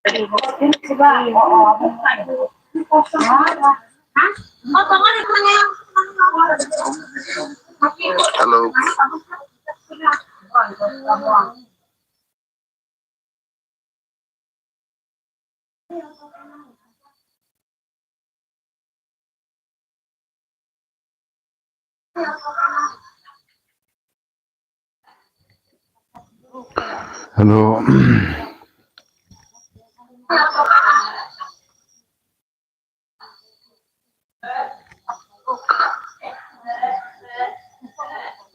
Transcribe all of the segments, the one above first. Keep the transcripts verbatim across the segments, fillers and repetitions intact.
Hello. Hello.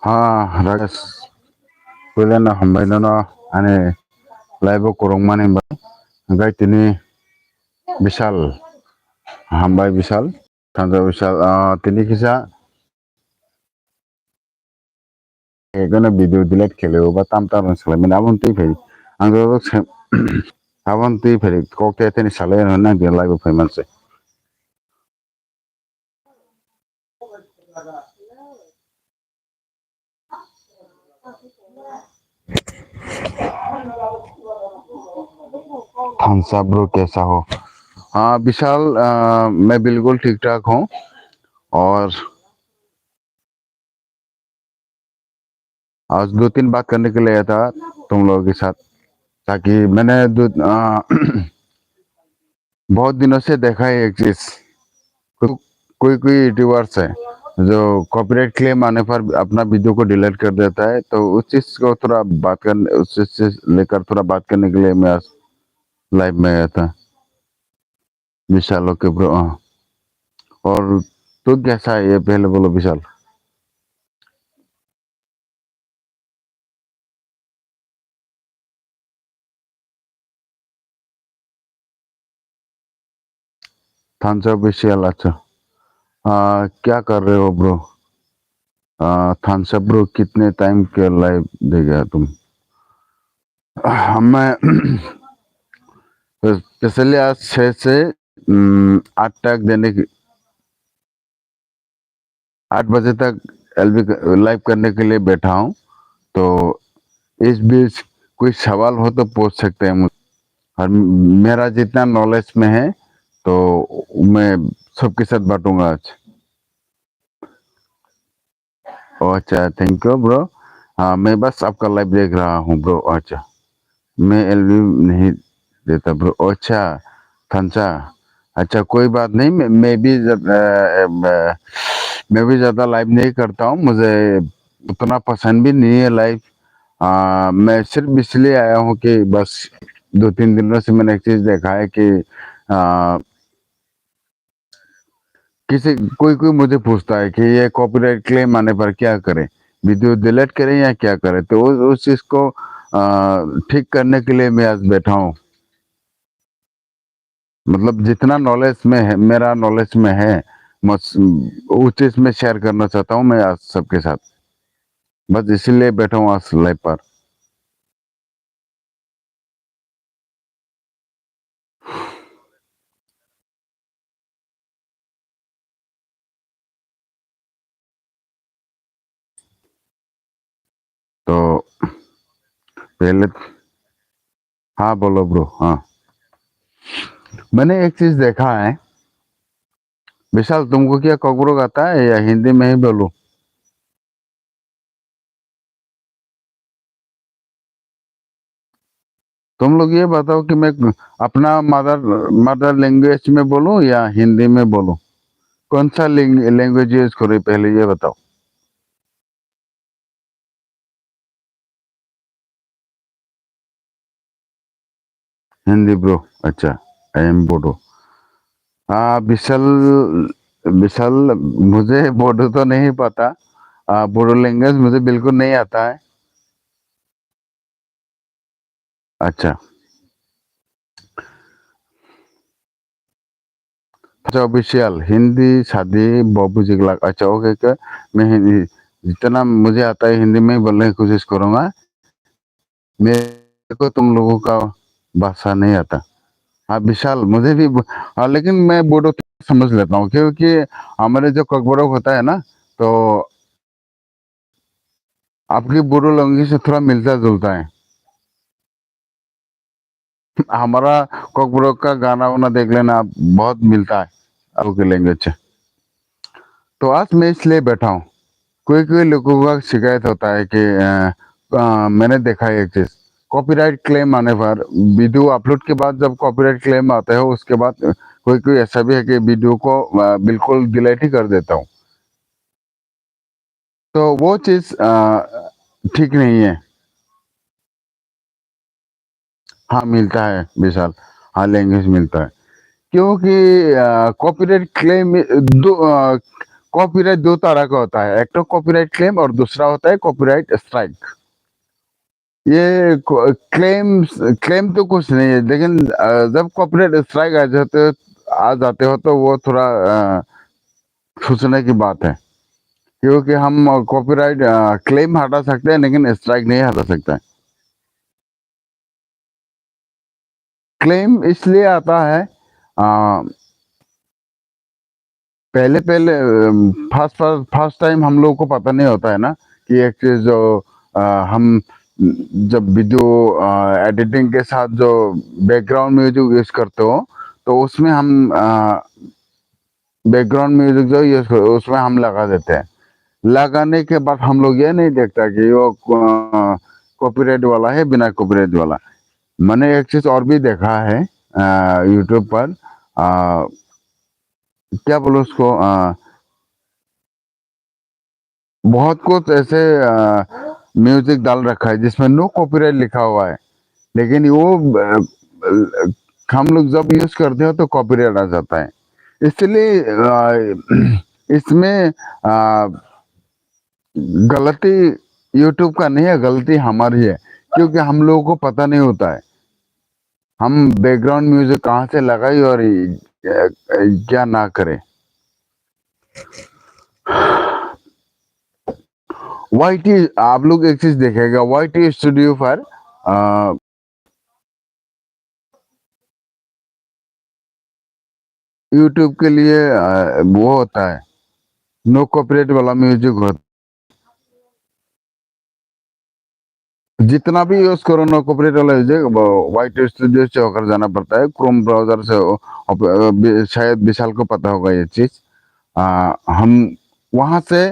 Ha, Rajesh. Puilano hambai nono ani live o kwrwngmani bai. Hwnkhe tini Bishal. Hambai Bishal. Thansa Bishal. Ah, tini kisa Ekono video delete kheleo ba tam tam rang salai mani aboni twi phai. Ang jora se aboni twi phai kok te teni salai rang nang live o phai manse. Thansa bro, kaisa ho? हाँ विशाल, आ, मैं बिल्कुल ठीक ठाक हूँ। और आज दो तीन बात करने के लिए आया था तुम लोगों के साथ, ताकि मैंने दो, आ, बहुत दिनों से देखा है एक चीज, को-, कोई कोई यूट्यूबर्स है जो कॉपीराइट क्लेम आने पर अपना वीडियो को डिलीट कर देता है, तो उस चीज को थोड़ा बात करने, उस चीज से लेकर थोड़ा बात करने के लिए मैं आज लाइव में आया था। विशाल, ओके ब्रो, हाँ। और तू कैसा है ये पहले बोलो विशाल। थांसा विशाल, अच्छा। आ, क्या कर रहे हो ब्रो? आ, थांसा ब्रो, कितने टाइम के लाइव देगा तुम? मैं स्पेशली आज छः से, उम, आठ तक देने की, आठ बजे तक एलबी क-, लाइव करने के लिए बैठा हूँ। तो इस बीच कोई सवाल हो तो पूछ सकते हैं मुझे। और मेरा जितना नॉलेज में है, तो मैं सबके साथ बांटूंगा आज। ओ अच्छा, थैंक यू ब्रो। हाँ, मैं बस आपका लाइव देख रहा हूँ ब्रो। अच्छा, मैं एलबी नहीं देता ब्रो। अच्छा, थांसा, अच्छा, कोई बात नहीं। मैं, मैं भी ज्यादा, अ, अ, मैं भी ज्यादा लाइव नहीं करता हूँ, मुझे उतना पसंद भी नहीं है लाइव। आ, मैं सिर्फ इसलिए आया हूँ कि बस दो तीन दिनों से मैंने एक चीज देखा है कि, आ, किसी, कोई कोई मुझे पूछता है कि ये कॉपीराइट क्लेम आने पर क्या करें, वीडियो डिलीट करें या क्या करें। तो उस, उस चीज को, आ, ठीक करने के लिए मैं आज बैठा हूँ। मतलब जितना नॉलेज में है, मेरा नॉलेज में है, मैं उस, उस चीज में शेयर करना चाहता हूँ मैं आज सबके साथ। बस इसीलिए बैठा हूँ आज लाइव पर। तो पहले, हाँ बोलो ब्रो, हाँ। मैंने एक चीज देखा है, विशाल तुमको क्या कॉकबरक आता है या हिंदी में ही बोलूं? तुम लोग ये बताओ कि मैं अपना मदर, मदर लैंग्वेज में बोलूं या हिंदी में बोलूं, कौन सा लैंग्वेज यूज करूं, पहले ये बताओ। हिंदी ब्रो, अच्छा, आई एम बोडो। हाँ विशाल, विशाल, मुझे बोडो तो नहीं पता, आ, बोडो लैंग्वेज मुझे बिल्कुल नहीं आता है। अच्छा। अच्छा, ऑफिशियल हिंदी शादी बहुत बुझे लग, अच्छा, ओके, ओके। मैं हिंदी, जितना मुझे आता है हिंदी में ही बोलने की कोशिश करूंगा। मेरे को तुम लोगों का भाषा नहीं आता। हाँ विशाल, मुझे भी ब-, हाँ, लेकिन मैं बोडो समझ लेता हूँ, क्योंकि हमारे जो ककबरक होता है ना, तो आपकी बोडो लैंग्वेज से थोड़ा मिलता जुलता है। हमारा कोकबोरोक का गाना वाना देख लेना, बहुत मिलता है आपके लैंग्वेज से। तो आज मैं इसलिए बैठा हूँ। कोई कोई लोगों का शिकायत होता है कि अ, अ, मैंने देखा है एक चीज, कॉपीराइट क्लेम आने पर, वीडियो अपलोड के बाद जब कॉपीराइट क्लेम आता है, उसके बाद कोई कोई ऐसा भी है कि वीडियो को अ, बिल्कुल डिलीट ही कर देता हूँ। तो वो चीज अ, ठीक नहीं है। हाँ, मिलता है विशाल। हाँ, लैंग्वेज मिलता है, क्योंकि कॉपीराइट क्लेम दो, कॉपीराइट दो तरह का होता है। एक तो कॉपीराइट क्लेम और दूसरा होता है कॉपीराइट स्ट्राइक। ये क्लेम, क्लेम तो कुछ नहीं है, लेकिन अ, जब कॉपीराइट स्ट्राइक आ जाते, आ जाते हो, तो वो थोड़ा अ, सोचने की बात है, क्योंकि हम कॉपीराइट क्लेम हटा सकते हैं, लेकिन स्ट्राइक नहीं हटा सकते। क्लेम इसलिए आता है, अ, पहले पहले फर्स्ट फर्स्ट टाइम हम लोगों को पता नहीं होता है ना, कि एक चीज जो अ, हम जब वीडियो एडिटिंग के साथ जो बैकग्राउंड म्यूजिक यूज करते हो, तो उसमें हम बैकग्राउंड म्यूजिक जो यूज, उसमें हम लगा देते हैं। लगाने के बाद हम लोग ये नहीं देखता कि वो कॉपीराइट वाला है, बिना कॉपीराइट वाला। मैंने एक चीज और भी देखा है यूट्यूब पर, अ, क्या बोलो उसको, अ, बहुत कुछ ऐसे म्यूजिक डाल रखा है जिसमें नो कॉपीराइट लिखा हुआ है, लेकिन वो अ, हम लोग जब यूज करते हो तो कॉपीराइट आ जाता है। इसलिए अ, इसमें अ, गलती यूट्यूब का नहीं है, गलती हमारी है, क्योंकि हम लोगों को पता नहीं होता है हम बैकग्राउंड म्यूजिक कहाँ से लगाई और अ, अ, क्या ना करें। वाईटी, आप लोग एक चीज देखेगा, वाईटी स्टूडियो पर अ, यूट्यूब के लिए अ, वो होता है, नो कॉपीराइट वाला म्यूजिक होता है। जितना भी यूज करो नो कॉपीराइट वाला म्यूजिक, वाईटी स्टूडियो से होकर जाना पड़ता है, क्रोम ब्राउजर से। शायद विशाल को पता होगा ये चीज। आ, हम वहाँ से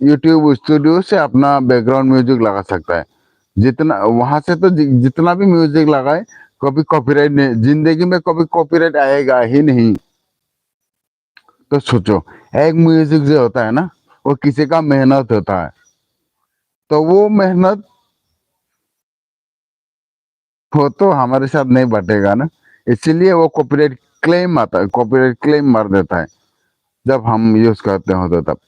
यूट्यूब स्टूडियो से अपना बैकग्राउंड म्यूजिक लगा सकता है। जितना वहाँ से तो जि, जितना भी म्यूजिक लगाए, कभी कॉपीराइट नहीं, जिंदगी में कभी कॉपीराइट आएगा ही नहीं। तो सोचो, एक म्यूजिक जो होता है ना, वो किसी का मेहनत होता है, तो वो मेहनत वो तो हमारे साथ नहीं बटेगा ना, इसीलिए वो कॉपीराइट क्लेम आता है, कॉपीराइट क्लेम मार देता है जब हम यूज करते हो तो तब।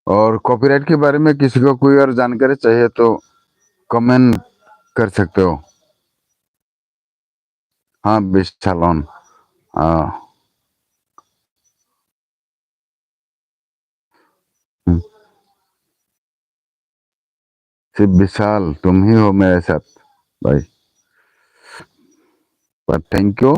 और कॉपीराइट के बारे में किसी को कोई और जानकारी चाहिए तो कमेंट कर सकते हो। हाँ विशाल, हाँ। सिर्फ विशाल तुम ही हो मेरे साथ भाई। पर थैंक यू।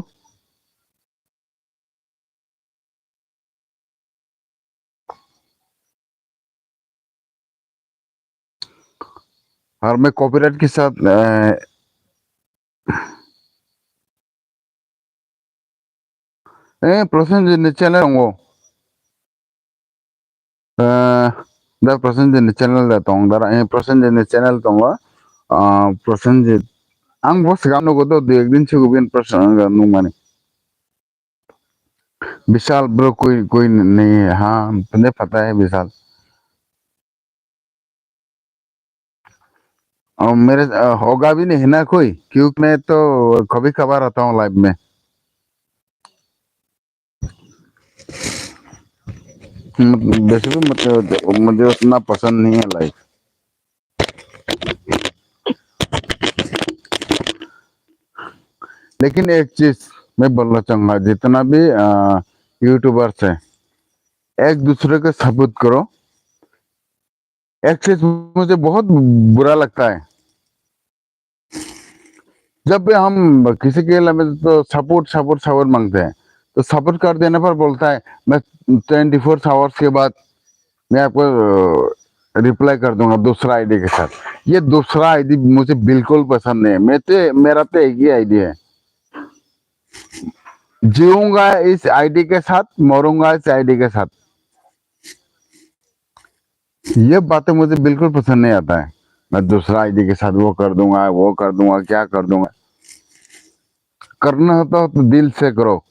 और मैं कॉपीराइट के साथ, ए, Prasenjit ni channel tongo। Eh, da Prosenjit ni channel da tong, da, eh, Prosenjit ni channel tongo. Ah, Prosenjit, ang bo swkang nugo do, dui ek din sigo bini Prosenjit nukmani. विशाल ब्रो कोई, कोई नहीं है। हाँ, तुझे पता है विशाल। और मेरे, अ, होगा भी नहीं ना कोई, क्योंकि मैं तो कभी कभार आता हूँ लाइव में। हम्म, वैसे भी मतलब मुझे उतना पसंद नहीं है लाइव। लेकिन एक चीज मैं बोलना चाहूंगा, जितना भी अ, यूट्यूबर्स हैं, एक दूसरे को सपोर्ट करो। एक चीज मुझे बहुत बुरा लगता है, जब भी हम किसी के लिए तो सपोर्ट सपोर्ट सपोर्ट मांगते हैं, तो सपोर्ट कर देने पर बोलता है, मैं ट्वेंटी फोर आवर्स के बाद मैं आपको रिप्लाई कर दूंगा दूसरा आईडी के साथ। ये दूसरा आईडी मुझे बिल्कुल पसंद नहीं है। मैं तो, मेरा तो एक ही आईडी है, जीऊंगा इस आईडी के साथ, मरूंगा इस आईडी के साथ। ये बातें मुझे बिल्कुल पसंद नहीं आता है। मैं दूसरा आईडी के साथ वो कर दूंगा, वो कर दूंगा, क्या कर दूंगा। करना होता हो तो दिल से करो।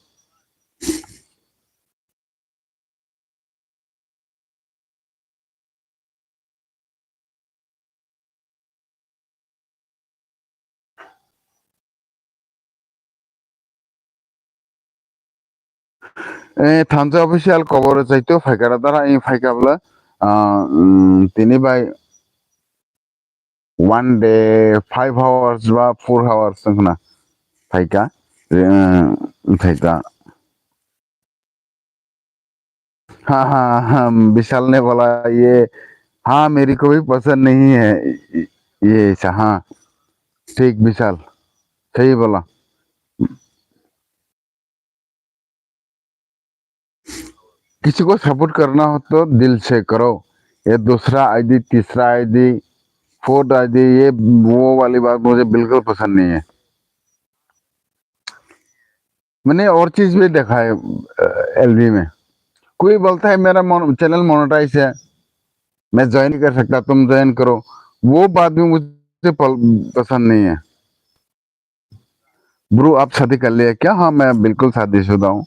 Eh, thansa official kobor chaito phaikara dara, eh, phaikabla, ah, mm, tini bai one day five hours ba four hours wngkhna phaika, eh, phaika. हाँ, हाँ, हाँ, विशाल ने बोला ये, हाँ, मेरे को भी पसंद नहीं है ये, ये ऐसा, हाँ, ठीक विशाल, सही बोला। किसी को सपोर्ट करना हो तो दिल से करो। ये दूसरा आईडी, तीसरा आईडी, फोर्थ आईडी, ये वो वाली बात मुझे बिल्कुल पसंद नहीं है। मैंने और चीज भी देखा है, अ, एलबी में। कोई बोलता है, "मेरा मोन-, चैनल मोनेटाइज है, मैं ज्वाइन नहीं कर सकता, तुम ज्वाइन करो।" वो बात भी मुझे पल-, पसंद नहीं है। ब्रो, आप शादी कर लिया क्या? हाँ, मैं बिल्कुल शादीशुदा हूँ,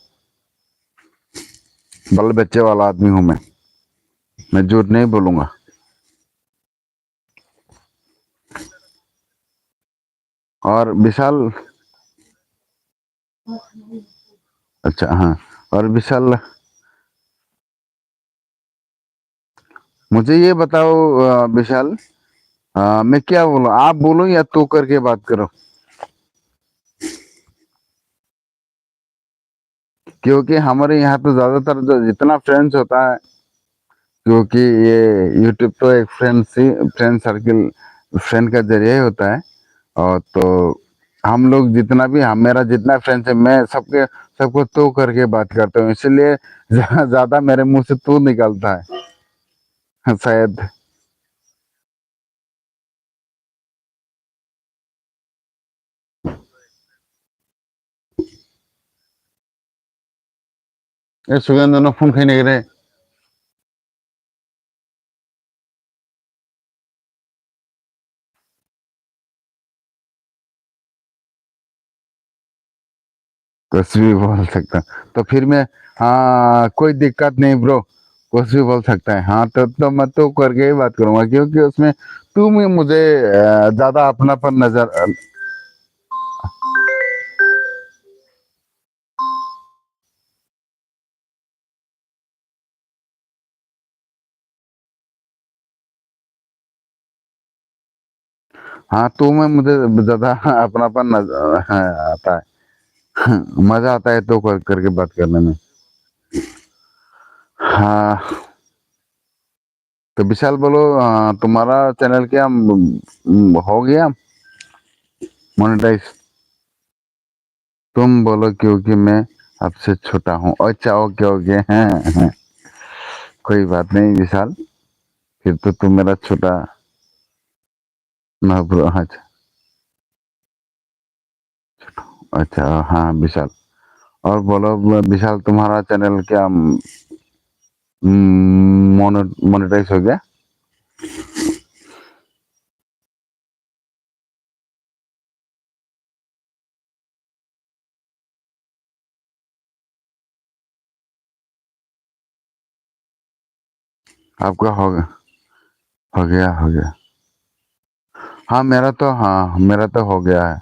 बाल बच्चे वाला आदमी हूँ मैं, मैं झूठ नहीं बोलूँगा। और विशाल, अच्छा, हाँ, और विशाल, मुझे ये बताओ, अ, विशाल, अ, मैं क्या बोलूँ? आप बोलो या तू करके बात करो? क्योंकि हमारे यहाँ तो ज़्यादातर जो जितना फ्रेंड्स होता है, क्योंकि ये YouTube तो एक फ्रेंड से, फ्रेंड सर्किल, फ्रेंड का जरिया ही होता है। और तो हम लोग जितना भी, हम, मेरा जितना फ्रेंड्स है, मैं सबके, सबको तू करके बात करता हूँ, इसीलिए ज़्या-, ज़्यादा मेरे मुंह से तू निकलता है शायद। ए सुगेंद्र नो फोन खाई नहीं रे। कुछ भी बोल सकता हूँ। तो फिर मैं, हाँ, कोई दिक्कत नहीं ब्रो, कुछ भी बोल सकता है। हाँ, तो, तो मैं तो करके ही बात करूँगा, क्योंकि उसमें तू में मुझे, अ, ज़्यादा अपनापन नज़र, अ, हाँ, तू में मुझे ज़्यादा अपनापन नज़र, हाँ, आता है। मज़ा आता है तो कर, करके बात करने में। हाँ, तो विशाल बोलो, अ, तुम्हारा चैनल क्या, म, म, हो गया मोनेटाइज? तुम बोलो क्योंकि मैं आपसे छोटा हूँ। अच्छा, ओके, ओके। कोई बात नहीं विशाल, फिर तो तू मेरा छोटा ना ब्रो। अच्छा, अच्छा, हाँ विशाल, और बोलो विशाल, तुम्हारा चैनल क्या, हम्म, मोने-, मोनेटाइज हो गया? आपका हो गया, हो गया, हो गया। हाँ, मेरा तो, हाँ, मेरा तो हो गया है।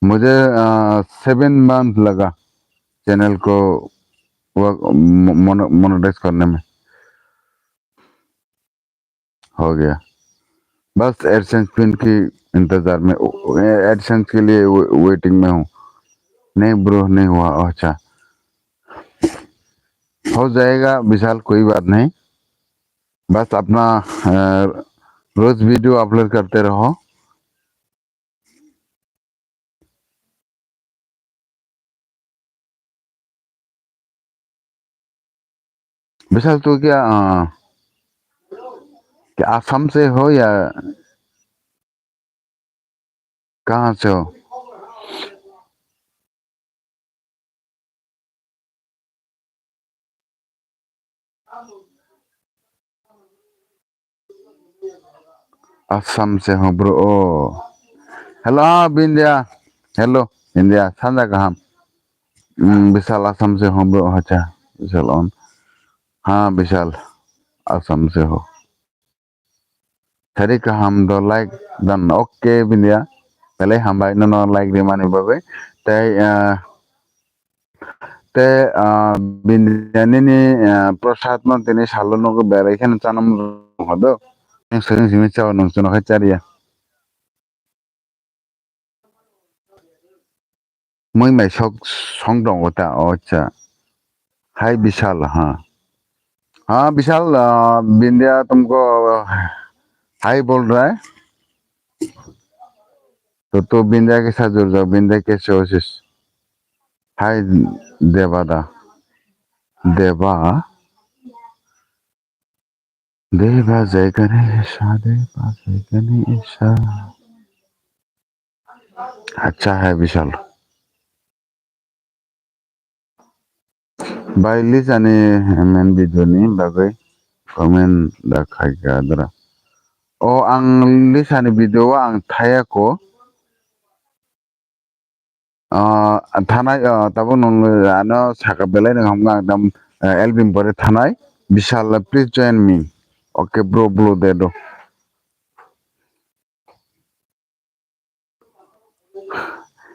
मुझे, अ, सेवन मंथ लगा चैनल को वो मो-, मोनो-, मोनेटाइज करने में। हो गया। बस एडसेंस पिन की इंतजार में, ओ, ए, एडसेंस के लिए वे-, वेटिंग में हूँ। नहीं ब्रो, नहीं हुआ। अच्छा, हो जाएगा विशाल, कोई बात नहीं। बस अपना, अ, रोज वीडियो अपलोड करते रहो। Bisal, tu kya, ah, kya Assam se ho ya kahan se ho? Assam se ho bro. Oh. Hello, ah, Bindia. Hello, Bindia. Sanja kaham. Hmm, Bisal Assam se ho bro. Acha, Bisal on. Ha, Bisal Assam se ho. Sari kaham do like dan. Okay, Bindia. Belai hambai nono like rimani bagwi. Tei, ah, Te, ah, Bindia nini, ah, prosad no tini salo nogo berai kheno chana mung hodo. Nung swrwng simi chao nung chuno khai chariya. Mui mai sok song tongo ta, o acha. Hai Bisal, ha. Ha, Bisal, ah, Bindia tumko hai bol raha hai. To, to Bindia ke saath jud jao, Bindia ke se ho sis. Hai Deba da. Deba. Deba jai kani sa, Deba jai kani sa. Acha hai Bisal. Bai Lisa ni main video ni bagwi comment da khai ka dra. O ang Lisa ni video o ang thaya ko. Ah, thanai, ah, tabuk nung ano saka belai nung hamkha ang tam, ah, Elvin pore thanai. Bisal, please join me. Okay, bro, bro, de do.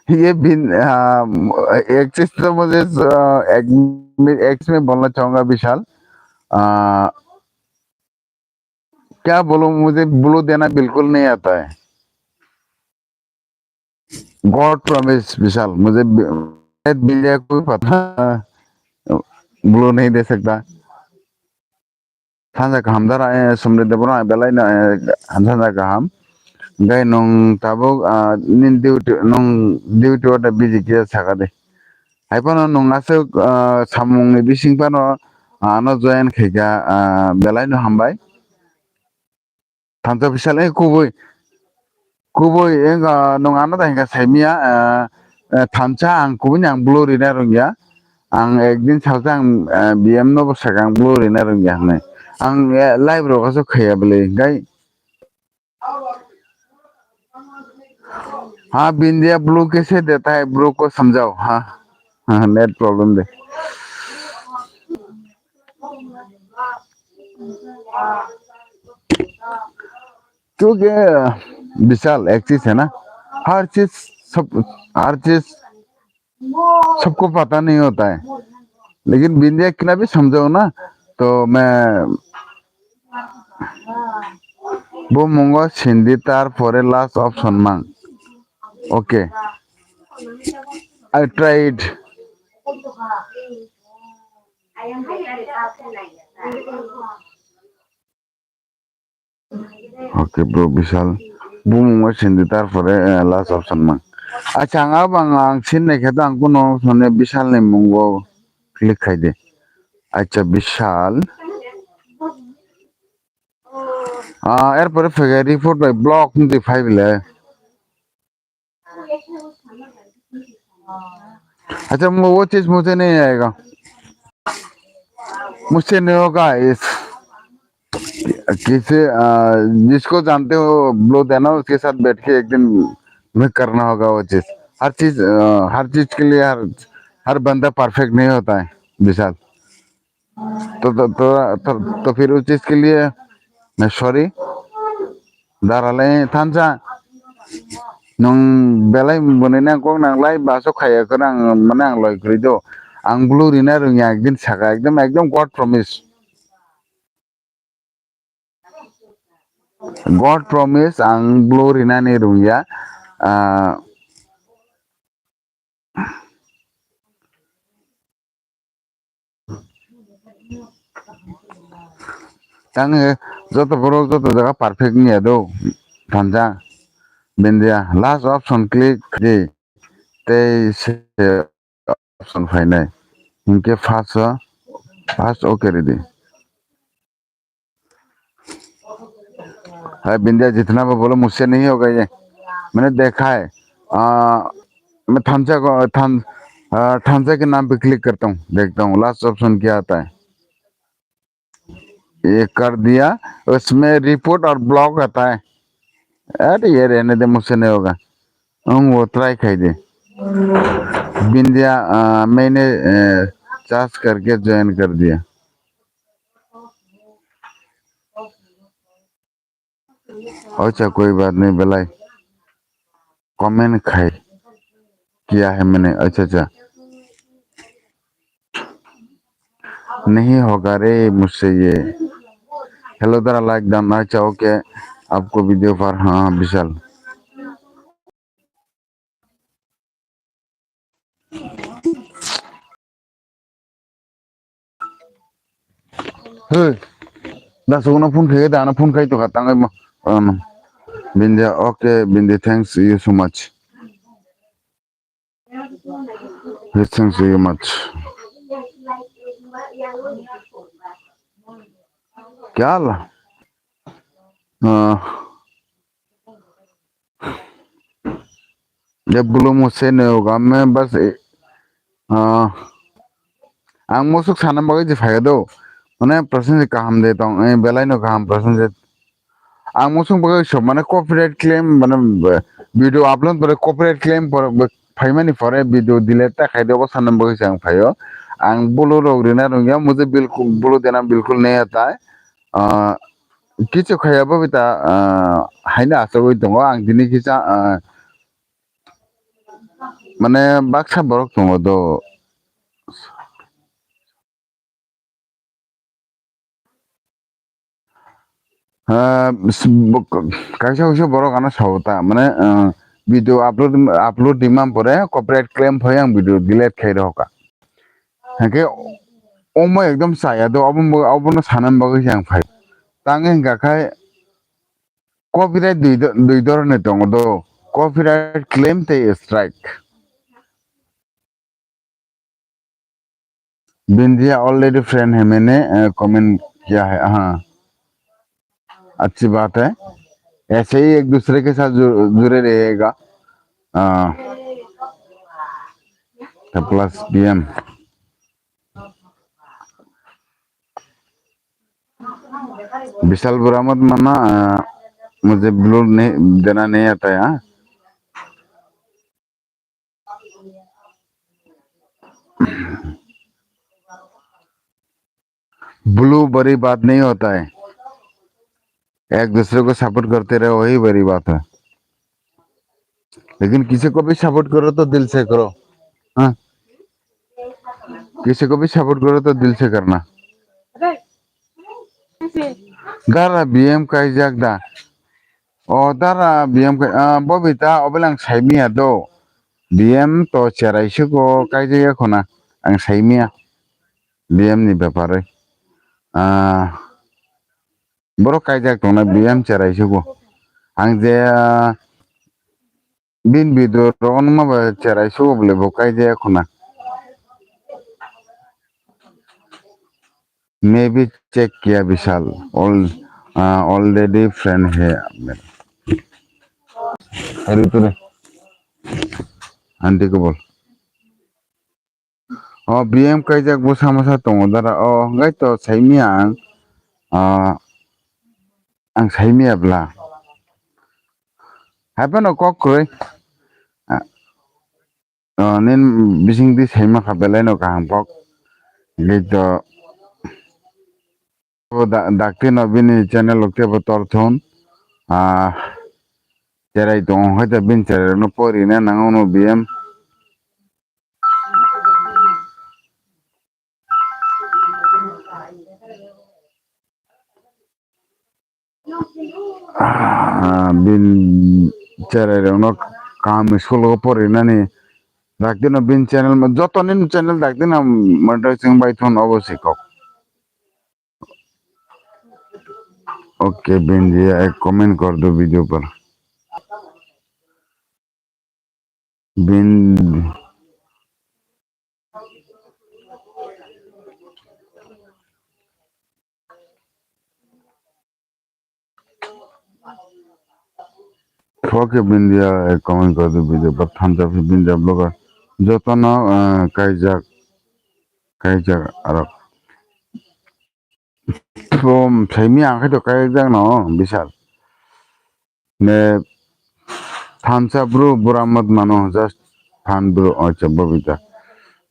ये बिन, हाँ, एक्सिस तो मुझे, अ, एक मि-, एक्सिस में बोलना चाहूंगा विशाल। अ, क्या बोलूं, मुझे ब्लू देना बिल्कुल नहीं आता है। God promise विशाल, मुझे बि-, बिंदिया को पता, ब्लू नहीं दे सकता। Thansa kaham dara, eh, Somri Debbarma belai no, eh, thansa kaham. Gai nung tabuk, ah, nin duty, nung duty o da busy khe saka de. Hai phano nung aswk, ah, samung ni bising phano, ah, ano join khaika, ah, belai no hambai. Thansa bisal, eh, kubui. Kubui, eh, ah, nung ano da hinka saimia, ah, eh, thansa ang kubui ni ang blue rina rungya. Ang ekdin salsa ang, eh, B M no bo saka ang blue rina rungya hwnwi. Ang, eh, live rok aswk khaya bwlwi, gai. हाँ, बिंदिया ब्लू कैसे देता है, ब्रो को समझाओ। हाँ, हाँ, net problem दे। क्योंकि विशाल एक चीज है ना, हर चीज, सब, हर चीज सबको पता नहीं होता है, लेकिन बिंदिया कितना भी समझाओ ना, तो मैं वो मूंगा सिंधी तार फोरे लास्ट ऑप्शन मांग। Okay, I tried. Okay, bro, Bishal. Bumung o sindi, tarpore, eh, last option mang. Acha, ang abang ang sin naikhe to ang kuno sone Bishal ni mungo click khai de. Acha, Bishal. Ah, erpore phege report by block ni phai bile. अच्छा, वो चीज मुझे नहीं आएगा। मुझसे नहीं होगा इस, किसी, अ, जिसको जानते हो, ब्लो देना, उसके साथ बैठ के एक दिन में करना होगा वो चीज। हर चीज, अ, हर चीज के लिए हर, हर बंदा परफेक्ट नहीं होता है, विशाल। तो, तो, तो, तो, तो फिर उस चीज के लिए मैं sorry. Darale thansa, nwng belai bwni nang kok nang lai baso khaiya kwrang mane ang loi kwrwi do. Ang blue rina rwngya ekdin saka ekdom, ekdom God promise. God promise ang blue rinani rwngya. Ah, Tang he, joto borok joto jaga perfect wngya do, thansa. Bindia, last option click di, tei se option phainai. Hinkhe first o, first okay ridi. है बिंदिया, जितना भी बोलो मुझसे नहीं होगा ये। मैंने देखा है। आ, मैं थामचा को, थाम, आ, थामचा के नाम पे क्लिक करता हूँ, देखता हूँ लास्ट ऑप्शन क्या आता है। ये कर दिया, उसमें रिपोर्ट और ब्लॉक आता है। अरे ये रहने दे, मुझसे नहीं होगा। हम वो ट्राई खाई दे। बिंदिया, आ, मैंने, आ, चार्ज करके ज्वाइन कर दिया। अच्छा, कोई बात नहीं, बेलाय। कमेंट खाई किया है मैंने। अच्छा, अच्छा। नहीं होगा रे मुझसे ये। हेलो दादा, लाइक दान। अच्छा, ओके। आपको वीडियो पर, हाँ, विशाल। Hey, da suguna phone khai, da na phone khai to kha, tang mo. Um, Bindia, okay, Bindia, thanks you so much. Hey, thanks you much. Kya la? Uh, De bulu mo se ne o gamme bas, eh, ah, ang musuk sana bagwi je phaiya do. Mane Prasenjit kaham de tong, eh, belai no kaham Prasenjit. Ang musuk bagwi so mane copyright claim mane, eh, video upload pore copyright claim pore, phaimani pore video delete ta khai de, obo sana bagwi se ang phaio. Ang bulu rok rina rungya, mujhe bilkul bulu dena bilkul nahi aata hai. Ah, kichu khaiya bo bita, ah, haino achugwi tongo. Ang tini kisa, ah, mane baksa borok tongo do. Ah, s-, bo-, kaisa kaisa borok ano sao ta, mane, ah, video upload, upload dimani pore copyright claim phai ang video delete khai rohka. Hake omo ekdom chaya do, obo, obono sanani bagwi se ang phai. Tang hingka khai copyright dui do-, dui dhoroner tongo do, copyright claim tei strike. Bindia already friend hai maine, eh, comment kiya hai, हाँ। अच्छी बात है, ऐसे ही एक दूसरे के साथ जु-, जुड़े रहिएगा। हाँ। तो प्लस बीएम। विशाल बुरा मत मानना, अ, मुझे ब्लू नहीं, देना नहीं आता है, हाँ? ब्लू बड़ी बात नहीं होता है, एक दूसरे को सपोर्ट करते रहो, वही बड़ी बात है। लेकिन किसी को भी सपोर्ट करो तो दिल से करो, हाँ, किसी को भी सपोर्ट करो तो दिल से करना। Dara B M kaijak da? O dara B M kai, ah, Bobita, obelang saimiya do. B M to cherai sugo kaijak ya khuna. Ang saimiya B M ni bepare. Ah, borok kaijak tongna B M cherai sugo. Ang je, ah, bin video rok nungma ba cherai sugo bole bo kaijak ya khuna. Maybe check kiya Vishal, all, ah, already friend hai mera. Aru tu re. Aunty ko bol. O B M kaijak bo sama sa tongo dara. O hwnkhe to saimiya ang. Ah, ang saimiya bla. Hai phano kok kwrwi. Ah, ah, nin bising di saima kha belai no kaham kok. Hwnkhe to bo da-, dakti no bini channel o kebo tor thun. Ah, cherai tongo hwnkhe to bini cherai rok no pori na nango no B M. Ah, bin cherai rok no kaham school o porinani. Dakti no bin channel ma, joto ni channel dakti no monetization bai thon obo se kok. Okay, bin ji ek comment kor do video par. Bin Thoke Bindia, eh, comment kor di video, but thansa phi Bindia blogger. Jotono, eh, kaijak, kaijak arok. From saimi ang khe to kaijak no, Bishal. Ne thansa bro, bura mat mano, just phan bro, acha Babita.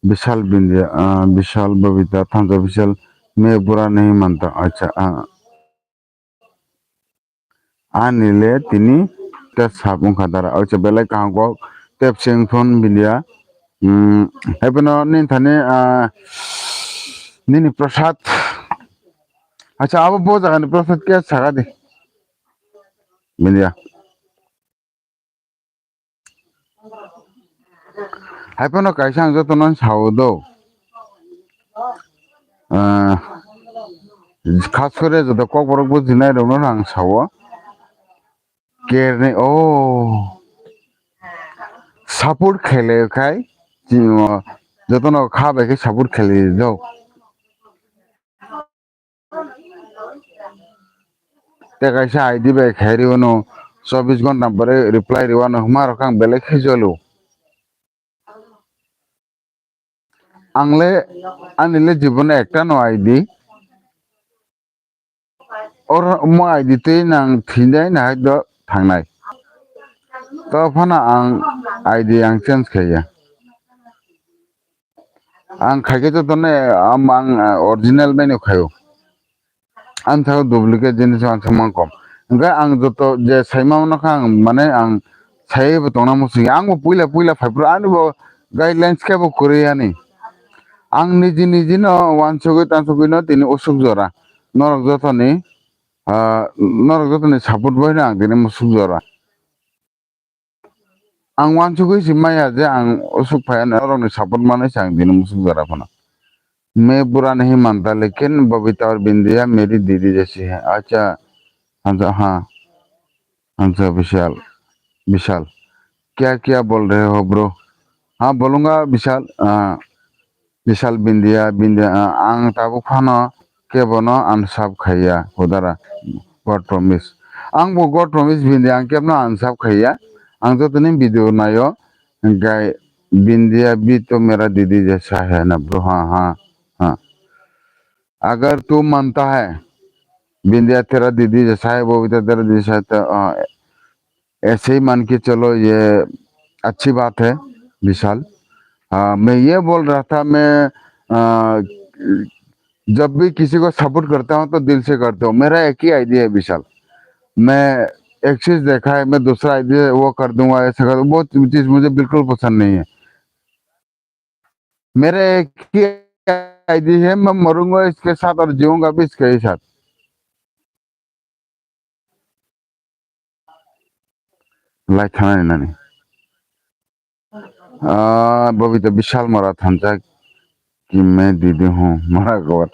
Bishal Bindia, ah, Bishal Babita, thansa Bishal, me bura nahi manta, acha, ah. Ani le tini ta sap wngkha dara. Ocha belai kaham kok tep seng phone Bindia. Hmm, haibano nini thani, ah, nini prasad. Acha, abo bo jagani prasad khe saka di. Bindia. Haiphano kaisa ang jotono ang sao do. Ah, khas kore joto kokborok bujinai rokno ang sao. Kernai, oh. Support khele khai, jotono kha bai khe support khele do. Tei kaisa I D bai khai rwno, chobbish ghonta pore reply rwno hwnma rok ang belai khe jolo. Ang le, ani le jibono ekta no I D. Oro mo I D twi nang thwinai na hai do thangnai. To phano ang I D ang change khaiya. Ang khaikhe jotono, am, ang, ah, original bai no khaio. Ang thao duplicate jinis ang thangma kom. Hwnkhe ang joto je saima mano kha ang, mane ang saibo tongna muchung ya. Ang bo puila puila phai phuru ani bo guidelines khe bo kwrwi ani. Ang niji niji no wansugwi tansugwi no tini usuk jora. Norok jotoni, ah, norok jotoni support bai no ang tini musuk jora. Ang wansugwi si maya je ang usuk phai norokni support manwi se ang tini musuk jora phano. Me bura nahi manta lekin Babita aur Bindiya meri didi jaisi hai. Acha, acha, ha. Acha, Bishal. Bishal. Kya kya bol rahe ho, bro? Ha, bolunga Bishal. Ah, Bishal Bindiya, Bindiya, ah, ang tabuk phano kebono unsub khaiya, hudara. God promise. Ang bo God promise Bindiya, ang kebno unsub khaiya. Ang jotoni video naio, hingkai Bindiya bhi to mera didi jaisa hai na, bro. Ha, ha, ha. Agar tu manta hai, Bindiya tera didi jaisa hai, Babita tera didi jaisa hai, to, ah, ऐसे ही मान के चलो, ये अच्छी बात है, विशाल। हाँ, मैं ये बोल रहा था, मैं, आ, जब भी किसी को सपोर्ट करता हूँ, तो दिल से करता हूँ। मेरा एक ही आइडिया है, विशाल। मैं एक चीज़ देखा है, मैं दूसरा आइडिया वो कर दूंगा, ऐसा कर, वो चीज़ मुझे बिल्कुल पसंद नहीं है। मेरा एक ही आइडिया है, मैं मरूंगा इसके साथ और जीऊंगा भी इसके ही साथ। Lai thangnani nani. Ah, Babita Bishal mora thansa ki me didi hu mora gor.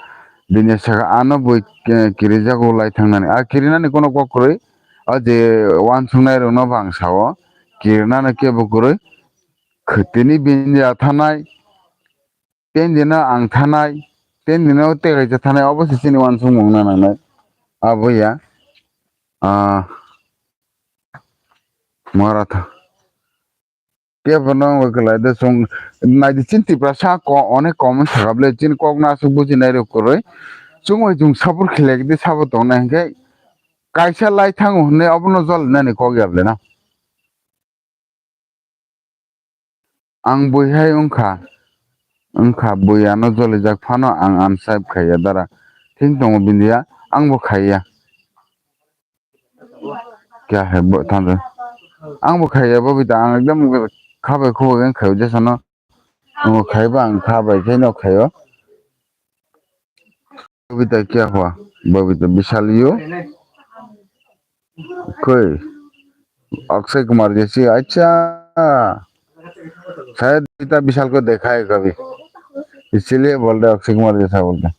Bini saka ano bui ke-, kirijago lai thangnani. A kirinani kono kok kwrwi. O je wansuknai rokno bo ang sao. Kirinani kebo kwrwi. Khwtini bini athanai. Ten dino ang thanai, ten dino tei kaisa thanai, obo se chini uansukmung na nangnai. Abo ya. Ah, mora tha. Kebo no wngwi kwlai de chwng nai di chini Tiprasa ko onek comment sakha ble chini kok no aswk bujinai rok kwrwi. Chwng bai chwng support khwlai di sabo tongnai hwnkhe kaisa lai thango hwnwi obo no jol nani kok ya ble na. Ang bui hai wngkha, wngkha bui ano jolijak phano ang unsub khaiya dara. Thing tongo Bindiya, ang bo khaiya. Kya hai bo thansa. Ang bo khaiya Babita, ang ekdam khabai khubui ang khaio jesano. Ang bo khaiba ang khabai khe no khaio. Babita kya hua? Babita Bishal you? Koi? Akshay Kumar jaisi, acha. शायद Babita Bishal ko dekha hai kabhi. इसलिए बोल रहे अक्षय कुमार जैसा बोल रहे.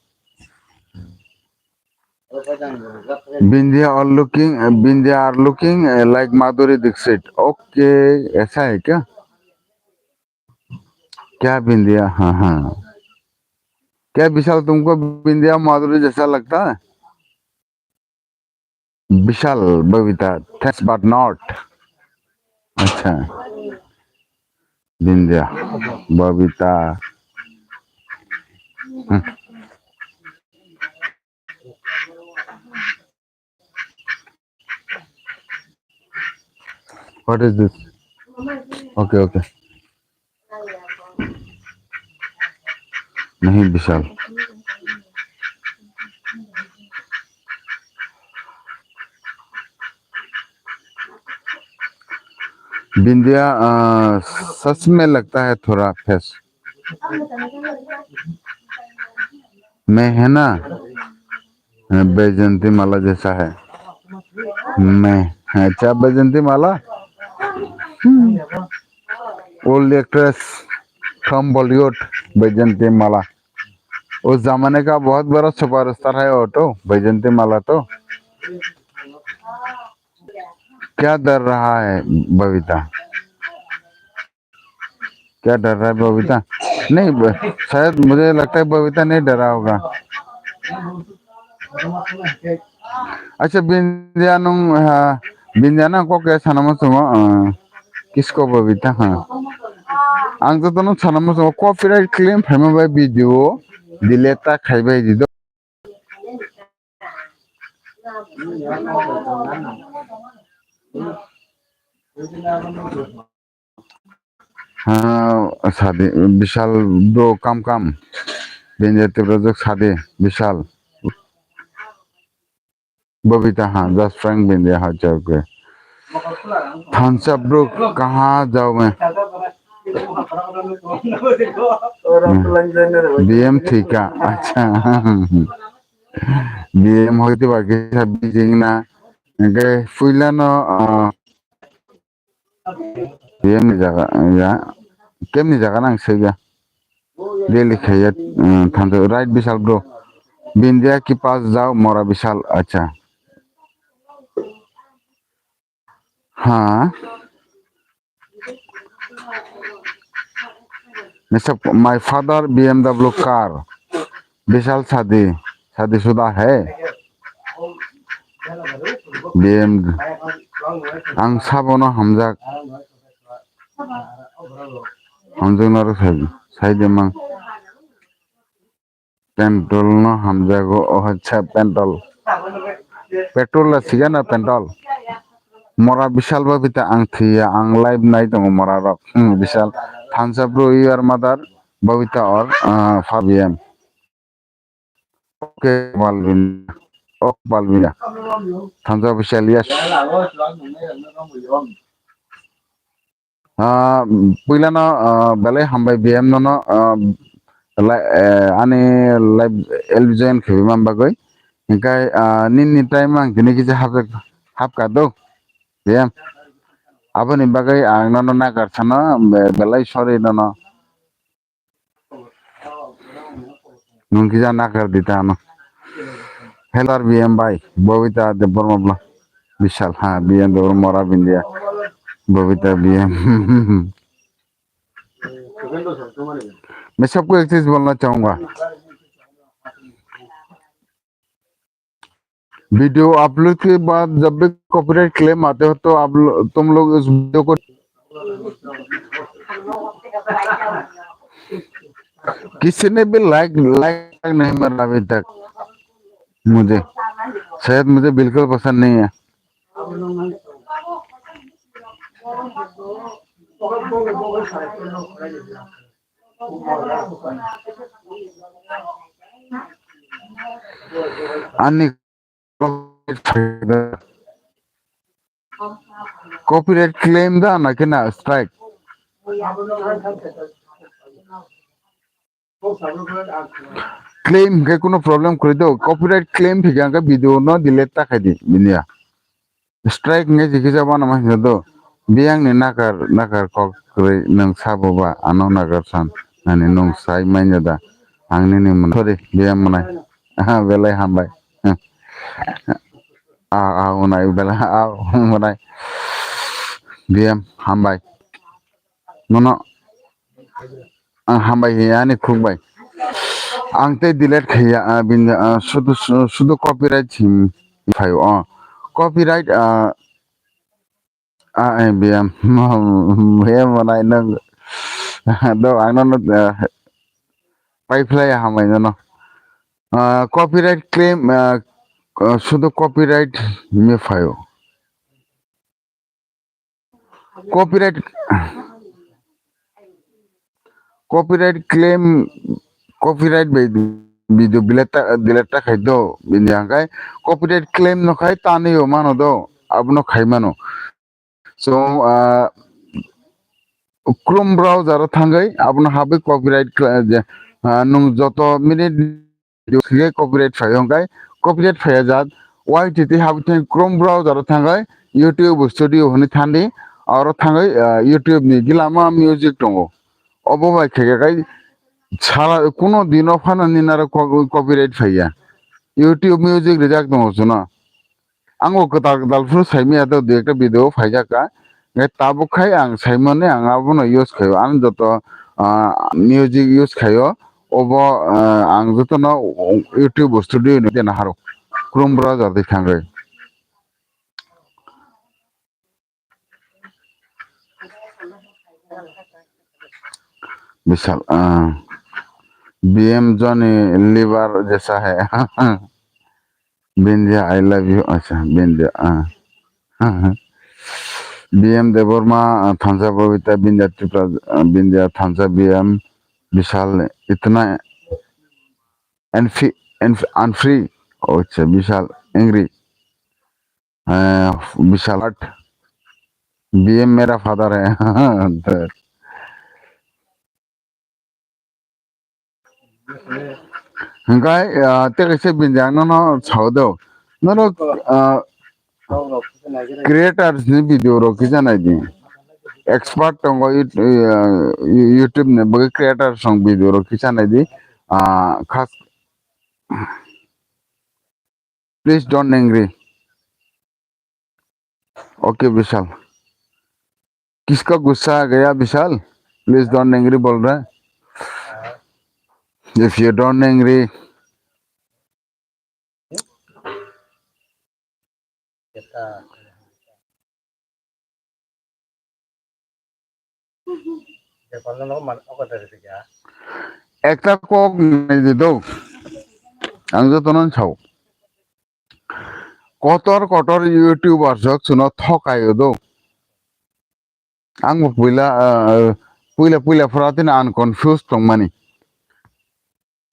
Bindia are looking, Bindia are looking, uh, like Madhuri Dixit. Okay, ऐसा है क्या? क्या बिंदिया? हाँ, हाँ। क्या विशाल तुमको बिंदिया माधुरी जैसा लगता है? Bishal, Babita, thanks but not. Acha. Bindya, Babita. Hmm. What is this? Okay, okay. नहीं विशाल। बिंदिया, अ, सच में लगता है थोड़ा फेस। मैं है ना, बैजंती माला जैसा है। मैं, अच्छा, बैजंती माला। हम्म। Old actress from Bollywood, Baijanti माला। उस जमाने का बहुत बड़ा सुपरस्टार है वो तो, बैजंती माला तो। क्या डर रहा है बबीता? क्या डर रहा है बबीता? नहीं, ब-, शायद मुझे लगता है बबीता नहीं डरा होगा। Acha, Bindia nung, ah, Bindia nang kok ya sana mo sungo, ah, kisko bobita, ha. Ang to tono sana mo sungo copyright claim phaima bai video delete ta khai bai di do. Ah, sadi, Bishal bro, kam kam. Bindia Tiprajwk sadi, Bishal. Babita ha, just prank Bindia ha, joke. Thumbs up bro, kaha jao main? B M thika, acha. B M hoite ba kisa bijing na. Hingke puila no, ah, Kemni jaga, ya. Kemni jaga nang sega. Daily khaya, eh, thanjo, right, Bishal bro. Bindia ki paas jao, mora Bishal, acha. Ha. Misa, my father B M W car. Bishal sadi, sadi suda hai. B M, ang sabono hamjak. Hamjak naro sai, sai de mang. Petrol no hamjago, oh, acha, petrol. Petrol la sigana petrol. Mora Bishal Babita ang thiya, ang live nai tongo mora rok. Hmm, Bishal. Thumbs up bro, your mother, Babita or, ah, five A M. Okay, Balbina. Ok, Balbina. Thumbs up, Bishal, yes. Ah, puilano, ah, belai hambai B M nono, ah, lai-, eh, ani live L B join khaiwi man bagwi. Hingkai, ah, nini time ang tini kisa hapjak, hapka do, B M. Aboni bagwi ang nono nagar sano, be-, belai sorry nono. Nwng kisa nakar di ta ano. Hello, B M bai, Bobita Debbarma bla. Bishal, ha, B M Debbarma mora Bindia. Bobita B M. Mesap ko ektis bolna chahunga. Video upload के बाद जब भी copyright claim आते हो तो आप लो-, तुम लोग उस वीडियो को किसी ने भी लाइक, लाइक नहीं मारा अभी तक मुझे, शायद मुझे बिल्कुल पसंद नहीं है। Ani copyright claim da na kena strike. Claim ke kuno problem kori do, copyright claim thik ang ke video no delete ta khai di binia. Strike wngkhe se kisa uanama hinwi do. Biyang ni nakar, nakar kok kwrwi nwng sabo ba ano nakar san. Nani nwng sai manya da. Ang nini mwnai. Sorry, biyang mwnai. Aha, belai hambai. Ah, ah, mwnai, belai, ah, mwnai. Biyang hambai. Nono. Ang hambai hiya ani khuk bai. Ang tei delete khaiya, ah, bini, ah, sudu, su-, sudu copyright him phaio, oh. Copyright, ah, ah, eh, B M, B M manai nang. Do ang no, ah, pai phlai hamai no. Ah, copyright claim, ah, ah, sudu copyright me phaio. Copyright, copyright claim, copyright bai video delete ta, delete ta khai do, bini hangkai copyright claim no khai tani yo mano do, abono khai mano. So, ah, Chrome browser o thangwi abono habwi copyright kla-, je, ah, nwng joto minute video khe copyright phai hwnkhe copyright phaiya jat Y T T habwi thang Chrome browser o thangwi YouTube Studio hwnwi thandi oro thangwi, ah, YouTube ni gilama music tongo. Obo bai khe khe kai sala kuno dino phano ninaro co-, copyright phaiya. YouTube music rijak tongo chwngno. Ang bo kwtal kwtal phuru saimaya do, dui ekta video phaijak ka. Hwnkhe tabuk khai ang saimani ang abono use khaio. Ang joto, ah, music use khaio. Obo, ah, ang jotono YouTube Studio ni dena haro. Chrome browser di thangwi. Bishal, ah, B M Johnny liver jesa hai. Bindia, I love you. Acha, Bindia, ah. B M Debbarma, ah, thansa Babita, Bindia Tripura, ah, Bindia thansa B M Bishal, itna unf-, unf-, unfree. Oh, acha, Bishal angry. Eh, Bishal hurt. B M mera father hai. Hwnkhe, ah, tei kaisa bini ang nono sao do. Nono, ah, creators ni video rok kisa nai di. Expert tongo You-, ah, You-, YouTube ni bagwi creators rok video rok kisa nai di. Ah, khas Please don't angry. Okay, Bishal. किसका गुस्सा आ गया, विशाल? Please don't angry बोल रहा है. If you don't angry. Ekta kok nai di do. Ang jotono sao. Kotor kotor YouTuber rok chwngno thokaio do. Ang bo puila, ah, puila puila phora tini ang confused tongmani.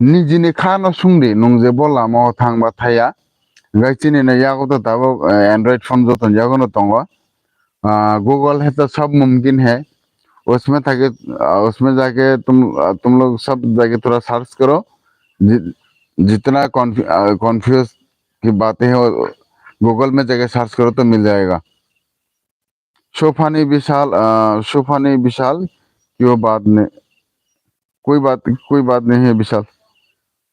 Nijini kha no sungdi, nwng je bo lama o thang ba thaya. Hwnkhe chini no yago to tabuk, eh, Android phone joto ni yago no tongo. Ah, Google hai to sab mumkin hai. Usme thake, ah, usme jake tum, ah, tum log sab jage thora search karo. Ji-, jitna conf-, ah, confuse ki baatein hai, Google mein jake search karo to mil jayega. Sufani Bishal, ah, Sufani Bishal, koi baat nahi, koi baat, koi baat nahi hai Bishal.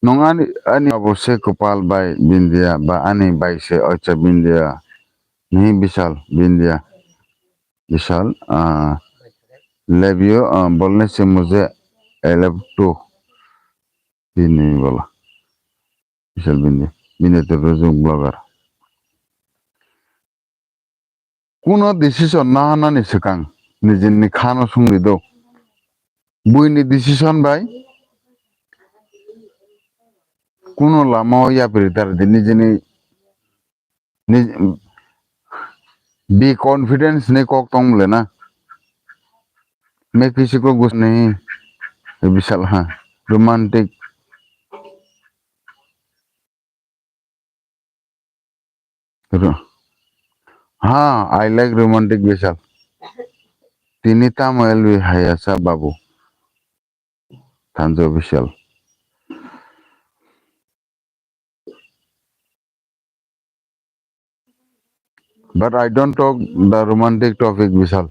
Nwng ani, ani abo se Kupal bai Bindia, ba ani bai se ocha Bindia. Nahi Bishal, Bindia. Bishal, ah, love you, ah, bolne se mujhe I love too. Bini bola. Bishal Bindia. Bindia to rujung blogger. Kuno decision nahanani swkang nijini khano sungri do. Buini decision bai kuno lama o yapri tar di nijini, nij-, be confidence ni kok tong le na. Mexico gus ni Bishal ha romantic. Ro-, ha, I like romantic Bishal. Tini tamo L V hayasa babu. Thansa Bishal. But I don't talk the romantic topic, Bishal.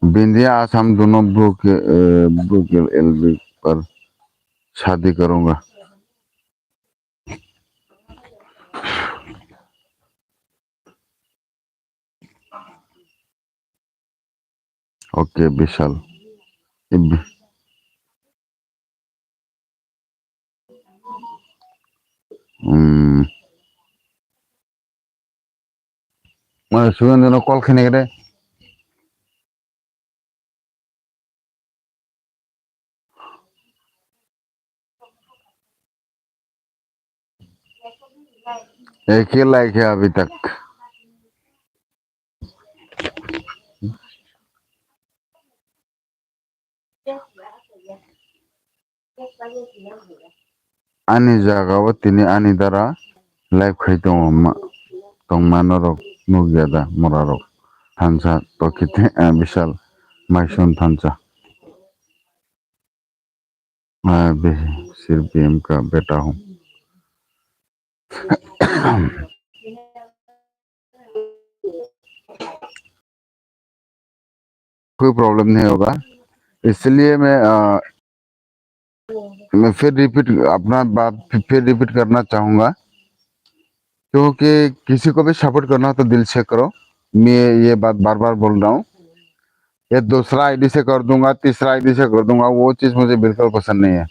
Bindia Assam dono bro ke, eh, bro ke L V par shadi karunga. Okay, Bishal. Ib-, Hmm. Mane Sugandhino call khainai de. एक ही लाइक है अभी तक। Ani jagao tini ani dara live khai tongo ma-, tongma norok nukya da mura rok? Thansa tokite, ah, Bishal Maisun thansa. मैं भी सिर्फ भीम का बेटा हूँ। कोई प्रॉब्लम नहीं होगा, इसलिए मैं, अ, मैं फिर रिपीट, अपना बात फि-, फिर रिपीट करना चाहूँगा, क्योंकि किसी को भी सपोर्ट करना हो तो दिल से करो। मैं ये बात बार बार बोल रहा हूँ, ये दूसरा आईडी से कर दूंगा, तीसरा आईडी से कर दूंगा, वो चीज़ मुझे बिल्कुल पसंद नहीं है।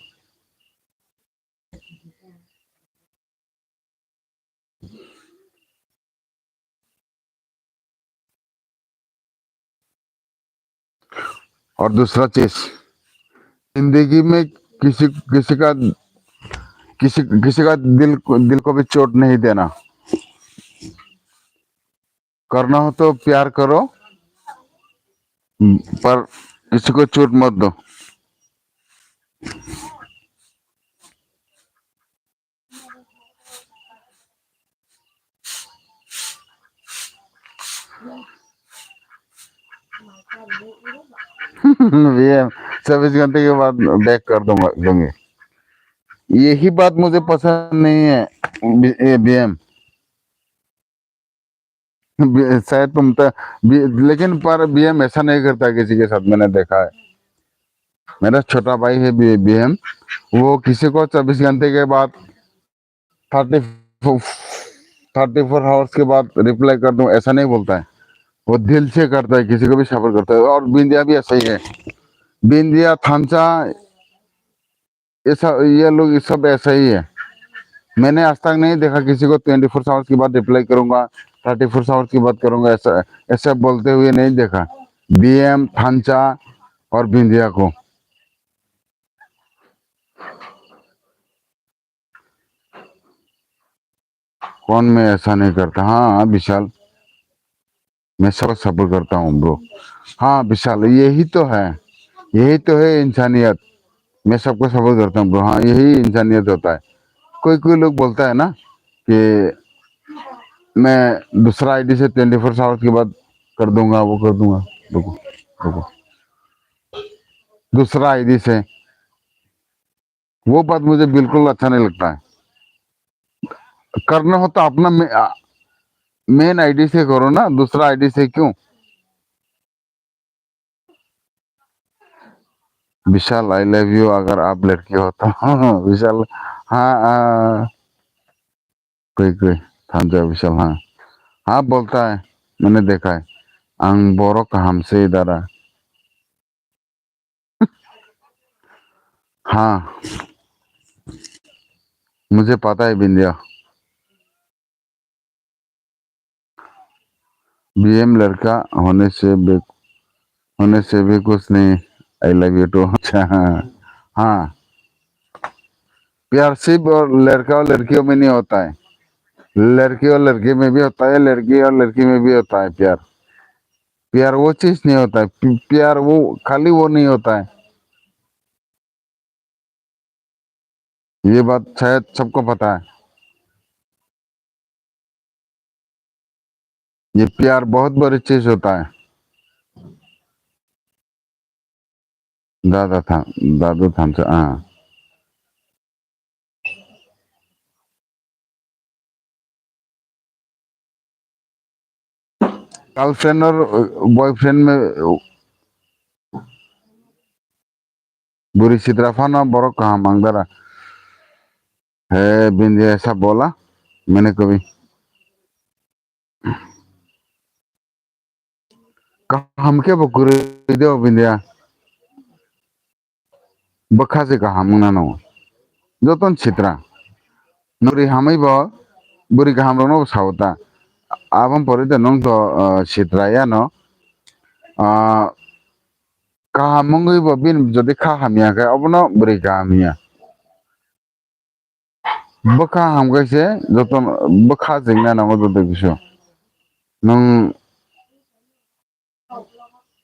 और दूसरा चीज, जिंदगी में किसी, किसी का, किसी, किसी का दिल को, दिल को भी चोट नहीं देना। करना हो तो प्यार करो, पर किसी को चोट मत दो। बीएम, चौबीस घंटे के बाद बैक कर दूंगा, दूंगी। यही बात मुझे पसंद नहीं है, बी-, ये बीएम। बी-, शायद तुम तो बी-, लेकिन पर बीएम ऐसा नहीं करता किसी के साथ, मैंने देखा है। मेरा छोटा भाई है बी-, बीएम, वो किसी को चौबीस घंटे के बाद थर्टी, थर्टी फ़ोर आवर्स के बाद रिप्लाई कर दूं, ऐसा नहीं बोलता है। वो दिल से करता है, किसी को भी सपोर्ट करता है। और बिंदिया भी ऐसा ही है। बिंदिया, थांचा, ये सब, ये लोग सब ऐसा ही है। मैंने आज तक नहीं देखा किसी को ट्वेंटी फ़ोर आवर्स के बाद रिप्लाई करूंगा, थर्टी फ़ोर आवर्स के बाद करूंगा, ऐसा, ऐसा बोलते हुए नहीं देखा। बीएम, थांचा और बिंदिया को। कौन मैं ऐसा नहीं करता? हाँ, विशाल, मैं सबको सपोर्ट करता हूँ, ब्रो। हाँ, विशाल, यही तो है, यही तो है इंसानियत। मैं सबको सपोर्ट करता हूँ, ब्रो। हाँ, यही इंसानियत होता है। कोई, कोई लोग बोलता है ना कि मैं दूसरा आईडी से ट्वेंटी फ़ोर आवर्स के बाद कर दूंगा, वो कर दूंगा। रुको, रुको। दूसरा आईडी से, वो बात मुझे बिल्कुल अच्छा नहीं लगता है। करना हो तो अपना मे-, आ, मेन आईडी से करो ना, दूसरा आईडी से क्यों? विशाल, I love you, अगर आप लड़की हो तो। विशाल, हाँ, आ, कोई, कोई, थांजा विशाल, हाँ। हाँ, बोलता है, मैंने देखा है। Ang borok kaham se dara. हाँ, मुझे पता है बिंदिया। बीएम लड़का होने से भी, होने से भी कुछ नहीं। I love you too। अच्छा, हाँ, हाँ। प्यार सिर्फ और लड़का और लड़कियों में नहीं होता है, लड़की और लड़के में भी होता है, लड़की और लड़की में भी होता है प्यार। प्यार वो चीज नहीं होता है, पि-, प्यार वो, खाली वो नहीं होता है। ये बात शायद सबको पता है। ये प्यार बहुत बड़ी चीज होता है। दादा था, दादू थांचा, हाँ। Girlfriend और boyfriend में buri sitra phano borok kaham ang dara. He, bini esa bola, mene kobi. Kaham khe bo kwrwi de o bini ya. Bwkha se kaham wngna nango. Joton sitra. Nuri hamwi bo bwrwi kaham rokno bo sao ta. Aboni pore de nwng to, ah, sitra yano. Ah, kaham wngwi bo bini jodi kha hamya khe obono bwrwi kaham hiya. Bwkha ham khe se joto bwkha jengna nango joto kisu. Nwng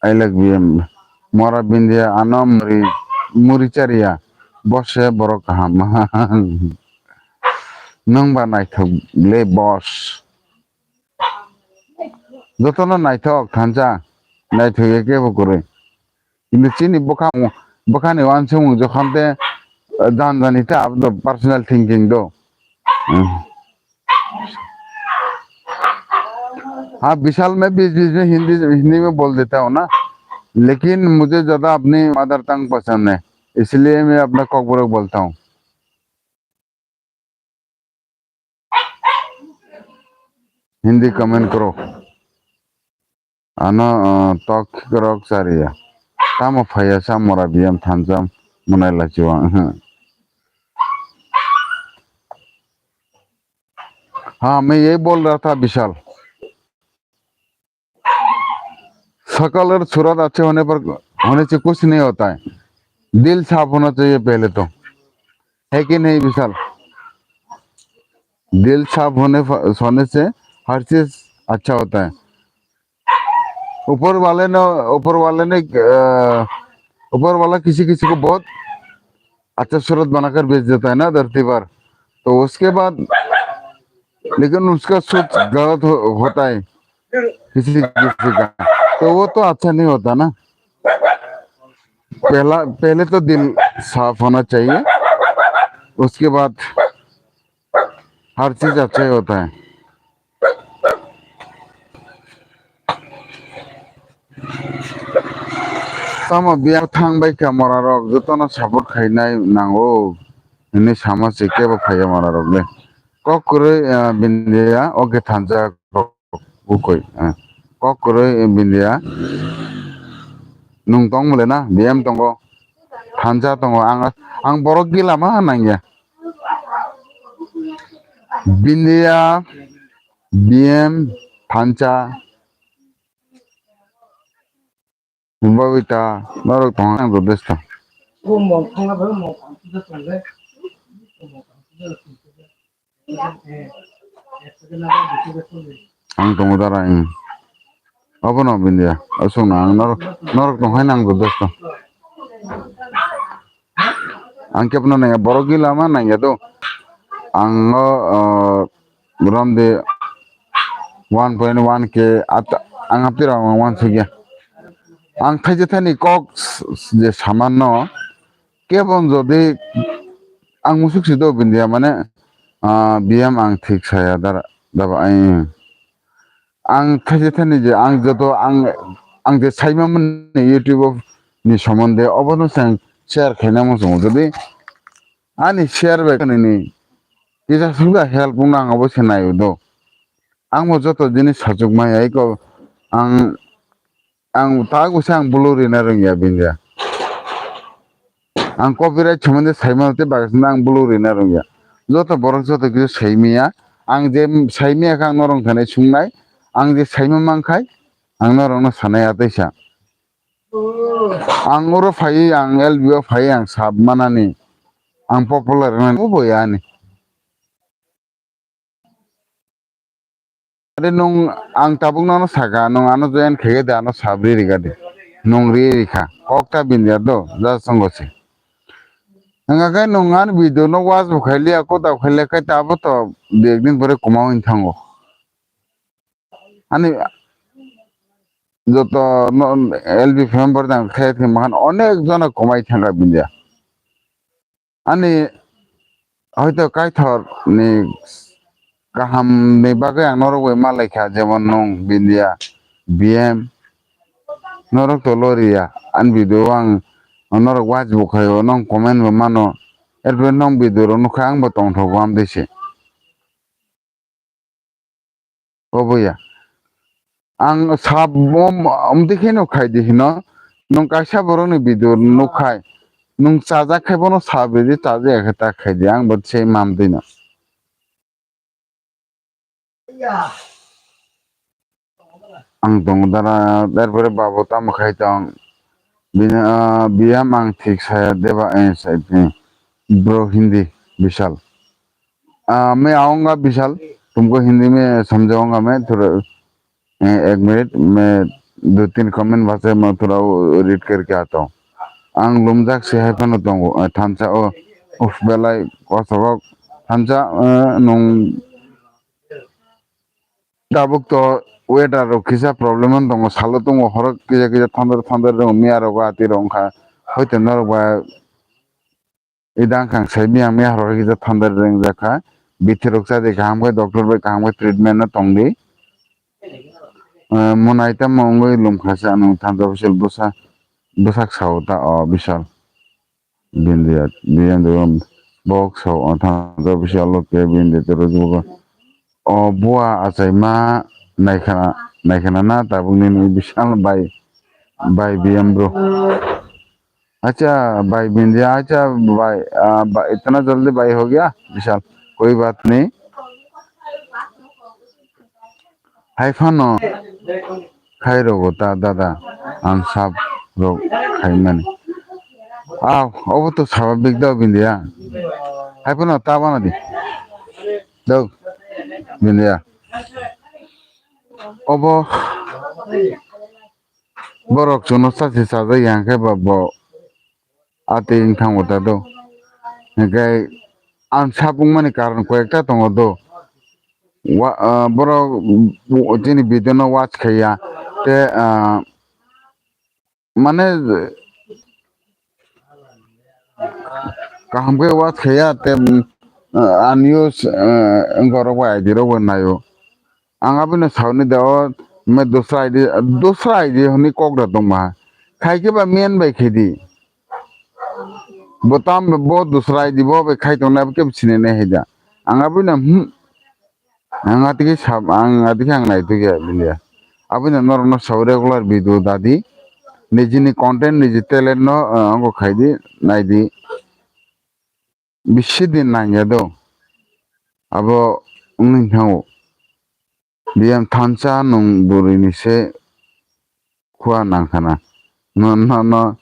I like B M. Mora bindia ano muri, muri chariya. Bose borok kaham. Nwng ba naithok le boss. Jotono naithok thansa. Naithok ye kebo kwrwi. Kintu chini bwkha, bwkhani uansukmung jokhon te, eh, jan jani ta abo personal thinking do. Hmm. हाँ, विशाल, मैं बीच बीच में हिंदी, हिंदी में बोल देता हूँ ना, लेकिन मुझे ज्यादा अपनी मदर टंग पसंद है, इसलिए मैं अपना कॉकबोरक बोलता हूँ। Hindi comment kro. Ano, ah, tok rok chariya. Tamo phaiya sa mora biyam thansa mwnai lachiwang. हाँ, मैं यही बोल रहा था विशाल। शकल और सूरत अच्छे होने पर, होने से कुछ नहीं होता है। दिल साफ होना चाहिए पहले तो, है कि नहीं विशाल? दिल साफ होने फ-, होने से हर चीज अच्छा होता है। ऊपर वाले ने, ऊपर वाले ने, अ, ऊपर वाला किसी किसी को बहुत अच्छा सूरत बनाकर भेज देता है ना धरती पर, तो उसके बाद लेकिन उसका सोच गलत हो, होता है किसी किसी का, तो वो तो अच्छा नहीं होता ना। पहला, पहले तो दिल साफ होना चाहिए, उसके बाद हर चीज अच्छा ही होता है। Tamo biya thang bai kha mora rok jotono support khainai nango hinwi sama se kebo phaiya mora rok le. Kok kwrwi, ah, bindiya, oke thansa kok bukoi, ah. Kok kwrwi bindiya. Nwng tong mole na, B M tongo. Thansa tongo, ang, ang borok gila ma nangya. Bindiya, B M, thansa. Bobita, norok tong ang jodesto. Ang tongo dara, ang. Obono bindiya, aswkno ang norok, norok tong hai nang jodesto. Ang kebono nangya, borok gila ma nangya do. Ang o, o, rom de one point one K at-, ang hapti rok ang wansukya. Ang thaisa thani kok s-, s-, je samanno kebon jodi ang musuk si do bindiya mane, ah, B M ang thik saya dara, daba ai. Ang thaisa thani je ang joto ang, ang je saima mani YouTube ni somonde obono se ang share khaina muchungo. Jodi ani share bai kanini kisa suda help wngna ang obo se nai do. Ang bo joto jinis sachuk mai ai ko ang, ang ta gusa ang bulu rina rwngya bindiya. Ang copyright somonde saima tei baksa ang bulu rina rwngya. Joto borok joto kisa saimiya. Ang je saimiya kha ang norok thani sungnai. Ang je saima mankhai ang norokno sanai ataisa. Ang oro phaiwi ang L B o phaiwi ang sap manani. Ang popular wngmani bo ya ani. Are nwng ang tabuk nono saka, nwng ano join khaikhe de ano sab ri rikha de. Nwng ri rikha. Kok ta bindiya do, ja songo se. Wngkha khe nwng ani video no watch bo khailiya, kotao khailiya khe tabo to dui ek din pore kwma wng thango. Ani joto no, L B member jang khe khe mahan onek jona kwmai thangkha bindiya. Ani hoito Kaitor ni kaham ni bagwi ang norok bai ma laikha, jemon nwng bindiya, B M, norok to loriya, ani video o ang norok watch bo khaio, nwng comment bo mano, erpore nwng video rok nukha ang bo tongthok bo amtwi se. Obo ya. Ang sabo, um, umtwi kheno khai di hino. Nwng kaisa borokni video nukhai. Nwng chajak khai bono sa bidi, chajak ya khe ta khai di, ang bo se mam dino. Ang tongo dara, erpore babo tamo khai tong. Bini, ah, biyam ang thik saya deba, eh, sai, eh, bro Hindi, Bishal. Ah, मैं आऊंगा विशाल, तुमको हिंदी में समझाऊंगा मैं थोड़ा। Eh, ek minute, मैं दो तीन comment वाचै, मैं थोड़ा वो read करके आता हूँ। Ang lumjak se hai phano tongo, eh, thansa o, uf, belai kosok, thansa, eh, nwng tabuk to weather rok kisa problem wng tongo, salo tongo, horo kisa kisa thondor thondor rw, miya rok ati rok wngkha, hoite norok ba Idang kang sai miyang miyang rok kisa thanda reng jak kha. Bithi rok cha di kaham khe doctor bai kaham khe treatment no tong di. Eh, monai tamo wngwi lum kha se ano thansa official bwsa, bwsak sao ta o Bishal. Bindia, Bindia bok sao o thansa official lo ke Bindia te rojak o bua achai ma nai khana, nai khana na tabuk nini Bishal bai, bai B M bro. अच्छा भाई बिंदिया, अच्छा भाई, आ, भाई, इतना जल्दी भाई हो गया विशाल, कोई बात नहीं। Hai phano khai rogo ta dada, ang sab rok khai mani. Ah, obo to sababik da Bindiya. Hai phano ta bana di. Dog Bindiya. Obo Borok chwngno chachi chajak ya hwnkhe ba bo atwi wng thango ta do. Hwnkhe ang sapung mani karon koi ekta tongo do. Wa-, ah, borok chini video no watch khaiya tei, ah, mane kaham khe watch khaiya tei, ah, unused, ah, wngorok bai I D rok bai naio. Ang aboni sauni da o me dusra I D, dusra I D hwnwi kok da tongma. Khai khe ba men bai khe di. Bo tam bo dusra I D bo bai khai tongnai abo kebo sinai nai hai da. Ang aboni hmm. Ang atike sab, ang atike ang nai tike bini ya. Aboni norok no sabo regular video da di. Nijini content, niji talent no, eh, ango khai di, nai di. Bisi din nangya do. Abo wngwi thango. Biyang thansa nwng bwrwini se khua nangkhana. No, no, no.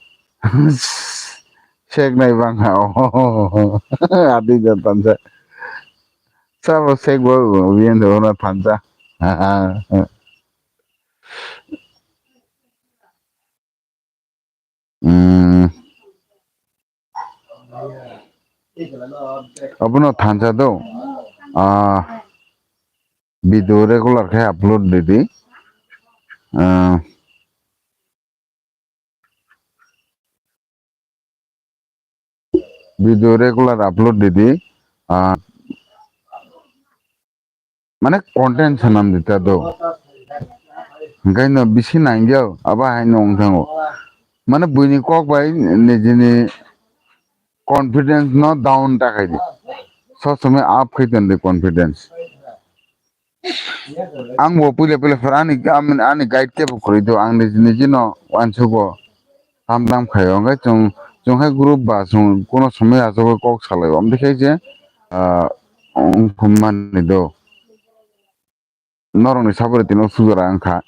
Seknai bangkha. Adi da thansa. Sabo sekbo biyang do na thansa. Hmm. Abono thansa do. Ah, video regular khe upload ridi. Ah, video regular upload ridi. Ah, mane content sanam di ta do. Hwnkhe no bisi nangya abo hai no wng thango. Mane buini kok bai nijini confidence no down ta khai di. Sob somoi up khai ton di confidence. Ang bo puila puila phar ani, ani, ani guide kebo kwrwi do, ang niji, niji no uansugo tam tam khaio. Hwnkhe chwng, chwng hai group ba chwng kuno somoi achugwi kok salaio. Amtwi khe je, ah, wngkhummani do. Norokni sabari tino sujara wngkha.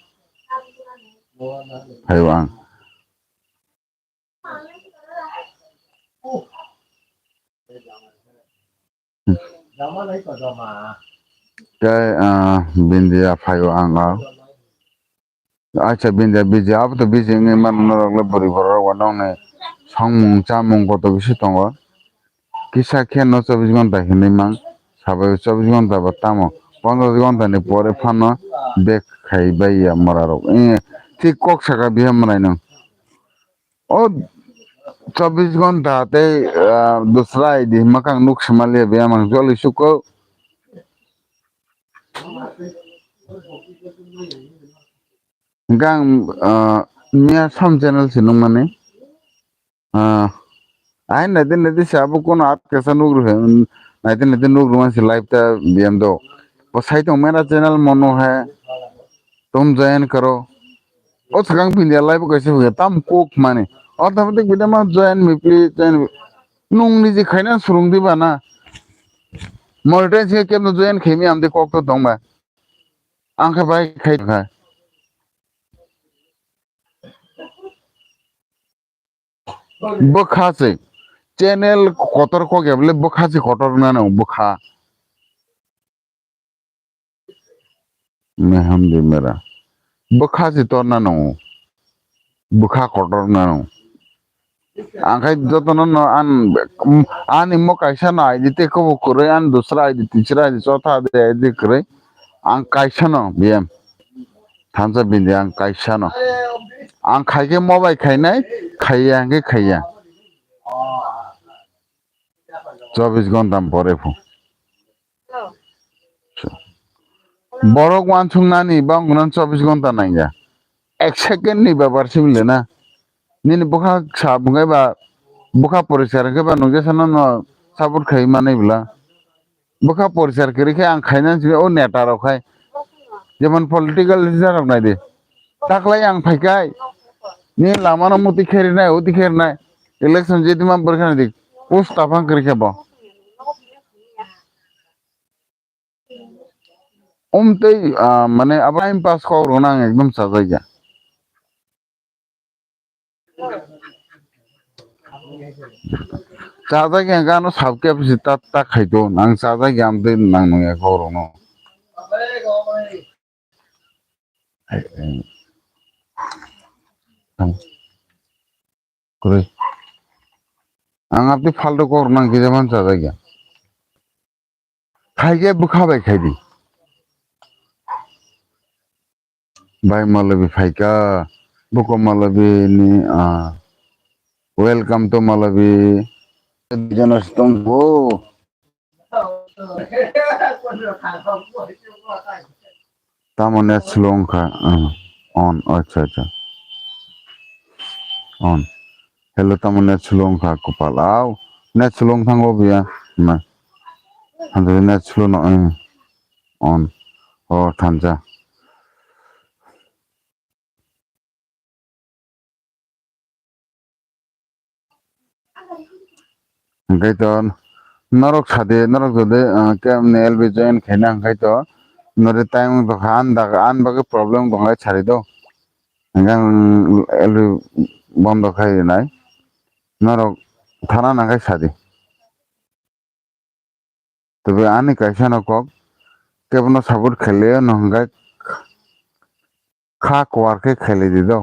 Phaio ang. Tei, ah, Bindia phaio ang, ah. Acha, Bindia busy, abo to busy wngwi mano norok le bwrwi borok rok bo nokni songmung chamung koto bisingo tongo. Kisa khe no chobbish ghonta hinwi mang, sabai chobbish ghonta bo tamo, ponchash ghonta ni pore phano back khai bai ya mora rok. Eh, thik kok saka biha mwnai nwng. O chobbish ghonta tei, ah, dusra I D mwkhang nuk sima liya biyang mang joli suko. Hwnkhe ang, ah, miya sam channel se nukmani. Ah, ai naidi naidi se abo kono at kesa nuk rw, naidi naidi nuk rw man se live ta biyang do. Bo sai tong mera channel mono hai. Tum join karo. O swkang Bindia live kaisa phuya tam kok mani. Automatic video ma join me please, join me. Nung niji khaina surung di ba na. Monetize khe kebno join khaimi amde kok to tongba. Ang khe bai khai kha. Bwkha se. Channel kotor kok ya bole bwkha se kotor na no bwkha. Mehamdi mera. Bwkha se torna no. Bwkha kotor na no. Ang khai jotono no an, ani mo kaisa no I D te kobo kwrwi, an dusra I D, tisra I D, chotha I D kwrwi. Ang kaisa no B M. Thansa bindi ang kaisa no. Ang khai khe mobile khainai, khaiya hwnkhe khaiya. Chobbish ghonta pore pho. Borok wansuknani bangkhunan chobbish ghonta nangya. Ek second ni bepar sibile na. Nini bwkha sa bwngkhe ba, bwkha poriskar khe ba nungya sana no support khai manai bwla. Bwkha poriskar kwrwi khe ang khaina sini o neta rok khai. Jemon political leader rok nai di. Taklai ang phaikai. Ni lama no muti kheri nai, uti kheri nai. Election jedi ma bwrkha nai di. Post tapang kwrwi khe bo. Umtei, ah, mane abo time pass kok rwna ang ekdom chajakya. Chajakya hwnkhe ano subscribe si ta, ta khaito. Ang chajakya amtei nang nungya kok rwno. Kwrwi. Ang amtei faltu kok rwna ang kisa man chajakya. Khaikhe bwkha bai khaidi. Bai Malabi phaikha, buko Malabi ni, ah, welcome to Malabi. Jonas tongbo. Tamo net slow wngkha, ah, on, acha, acha. On. Hello, tamo net slow wngkha, kwpal. Au, net slow wngthango biya. Na. Hamjagwi net slow no, eh, on. O, thansa. Hwnkhe to norok sadi, norok jodi, ah, kemni L B join khaina hwnkhe to nori time wng tongkha, an dak-, an bagwi problem tongkha sari do. Hwnkhe ang L B bondo khai rinai. Norok thana nangkhe sadi. Tei ani kaisa no kok kebono support khailai no hwnkhe kha kuar khe khailai di do.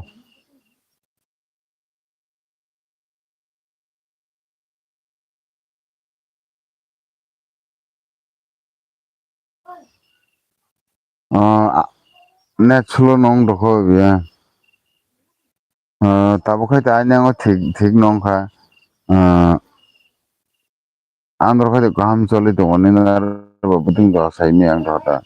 Net slow no wng tongkha biya. Tabuk khai ta ani ang thik, thik no wngkha. Andro khai kaham choli tongo nini aro bo bwtwng dosa sai mi ang dohota.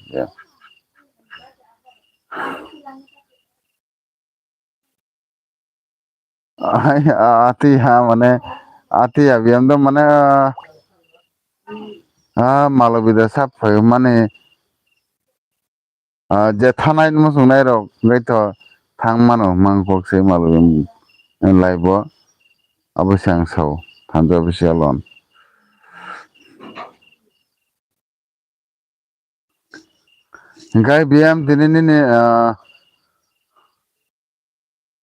Ai, a, ati ha mane, ati abiyam do mane, a, a, malo bida sap phai mani, a, je thanai muchungnai rok gai to thang mano mang kok se malo biyam live o abo se ang sao thansa bisi alon. Hingkai biyam tini nini, ah,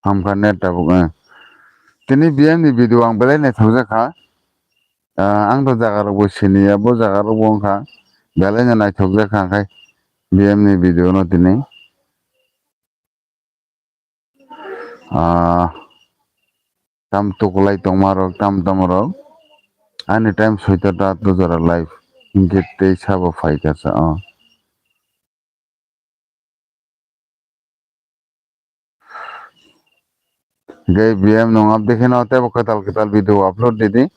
hamkha net tabuk, eh. Tini biyam ni video ang belai naithokjak kha. Ah, ang to jaga rok bo sini ya, bo jaga rok bo wngkha. Belai no naithokjak kha, hingkai biyam ni video no tini. Ah, tam tukulai tongma rok, tam tamo rok. Ani time soita ta to jora live. Hingke tei sabo phaikha sa, ah. Hingke biyam nung update kheno tebo kwtal kwtal video upload didi.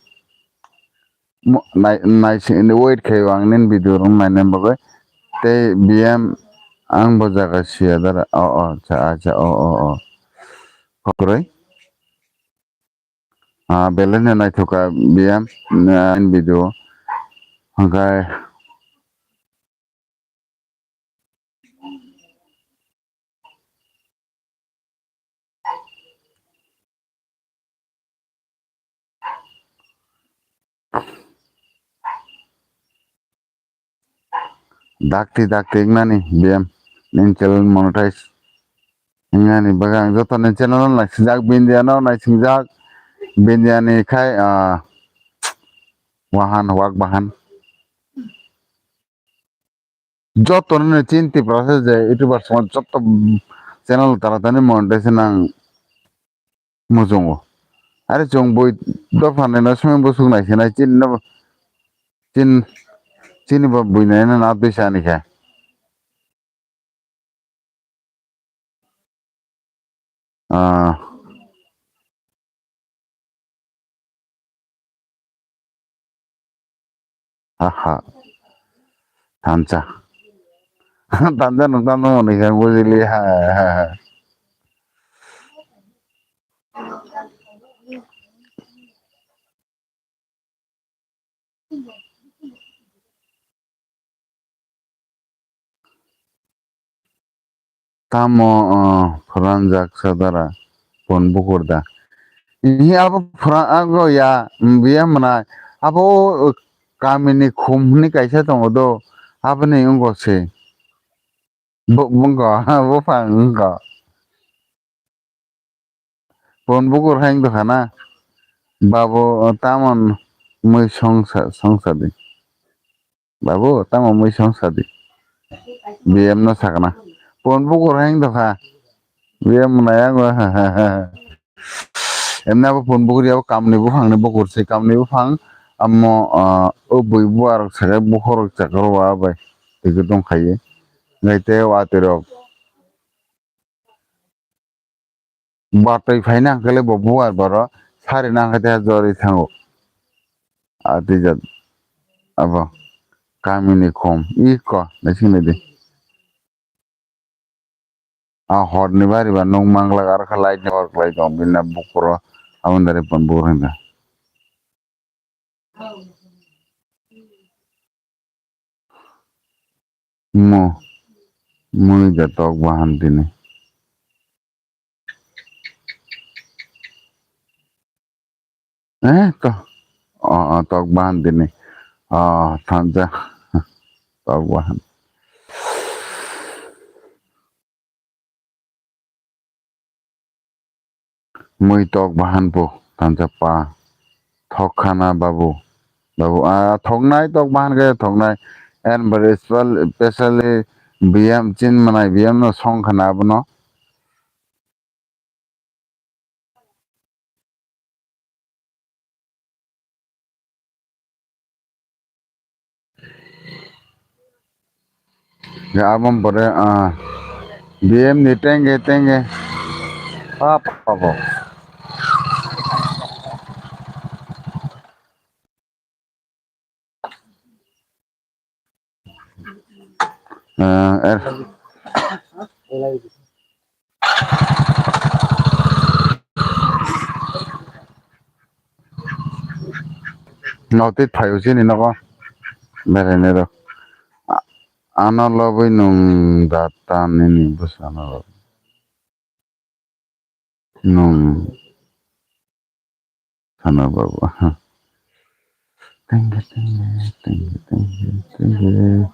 Mo-, nai, nai si, wait khaio ang nini video rok naina bagwi. Tei biyam ang bo jaga siya dara. O, o, cha, cha, o, o, o. Kokroi. Ah, belai no naithok kha biyam, ah, nini video. Hingkai. Dakti dakti wngnani B M nini channel monetize wngnani bagwi ang jotoni channel o naisijak, Bindia no naisingjak, Bindia ni khai, ah, wahan, wak bahan. Jotono chini Tiprasa je YouTubers tongma joto channel taratani monetization ang muchungo. Are chwng bui dophani no swmai bwswk naisinai chini no chin-, chini bo bui naina na twi sani khe. Ah. Aha. Thansa. Thansa nung tamo ni khe bujili ha. Tamo, ah, phwranjak sadara pon bukur da. Ihi abo phwran-, ago ya, biya mwnai. Abo, uh, kamini khum hwnwi kaisa tongo do. Aboni wngkha se. Bo-, bongkha, buphang wngkha. Pon bukur hai wngkha na. Babu, tamon mui songsa, songsa di. Babu, tamo mui songsa di. B M no sakna. Pon bukur hai wngkha. B M mwnai ang. Emni abo pon bukur abo kamni buphangni bukur se kamni buphang. Amo, ah, o bui buarok sakhe bukhorok chakro wa bai. Tigi tongkhaye. Ngai tei o atirok. Batwi phaina hwnkhe le bo buar boro sari nang khe te jorwi thango. Atijak abo kamini khum iko naising nai di. A horni bari ba nung manglak aro khe light ni hor kwlai tong bini bukuro aboni dari pon bukur hwnkha. Mo, mui da tok bahan tini. Eh, to. Oh, oh, tok bahan tini. Oh, thansa. Tok bahan. Mui tok bahan po thansa pa. Thok khana babu. Babu, ah, thoknai tok bahan khe thoknai. En bar special, specially B M chin manai B M no song khana abono. Ya, abang pore, ah, B M ni tenge, tenge. Apa, apa? Ah, er. Noti phaio chini nogo beraini rok. A-, ano lobwi nung da ta nini bwsano rok. Nung sana babu. Thank you, thank you, thank you, thank you, thank you.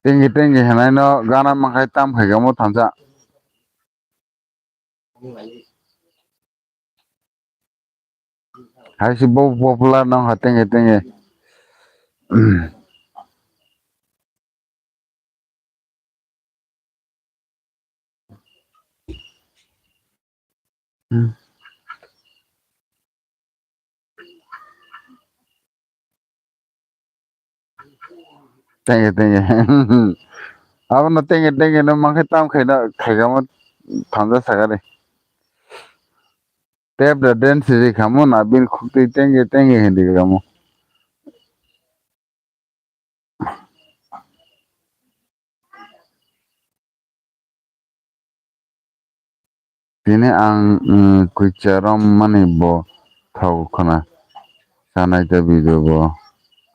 Thank you, thank you, hwnai no gana mankhai tam khai gamo thansa. Hai si bo popular nang ha tenge tenge. Thank you, thank you. Abono thank you, thank you no mankhe tam khaina khaigamo thamja sakari. Tep da den siri kamo na bin khukti thank you, thank you hindi kamo. Tini ang, mm, kuicha rom mani bo thogo khna. Sanai ta video bo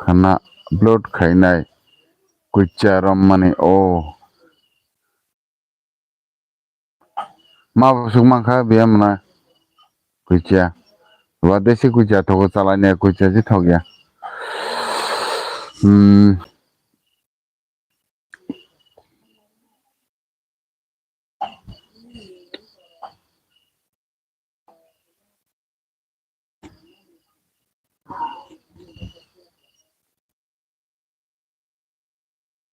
khna upload khainai kuicha rom mani o. Ma bo swk mankha biya mwnai kuicha. Ba desi kuicha thogo, chalani kuicha si thokya. Hmm.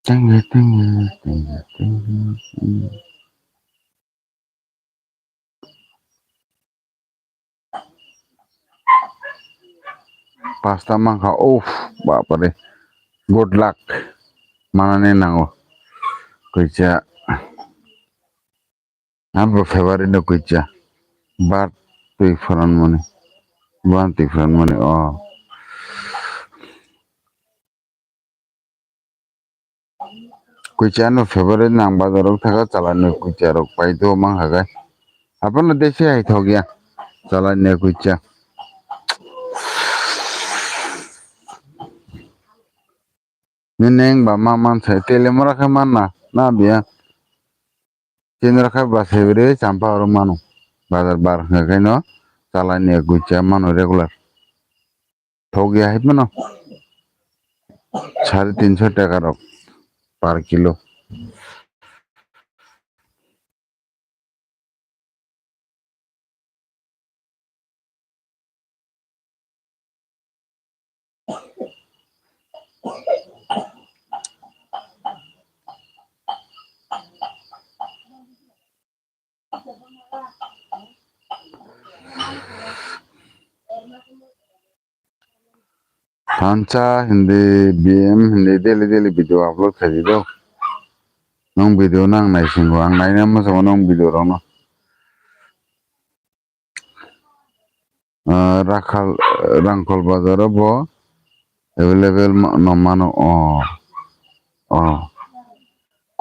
Tengge, tengge, tengge, tengge. Pasta mankha, uff, bapare. Good luck. Manani nango. Kuicha. Abo February no kuicha. Bar twi phoran mani. Bar twi phoran mani. Oh. Kuicha no February nang bazar rok thaga chalani kuicha rok pai do mang hagai. Abono desi hai thok ya. Chalani kuicha. Ni neng ba ma man sai tele mora khe man na. Na biya. Chini rok khe ba sebri champa oro mano. Bazar bar hwnkhe no chalani kuicha mano regular. Thok ya hai phano. Sare tinso taka rok per kilo. Thansa hindi B M hindi daily daily video upload khaidi do. Nong video nang naisingo, ang naina muchungo nong video rokno. Ah, Rakhal, Rangkhol bazar o bo available ma-, no mano. Oh. Oh.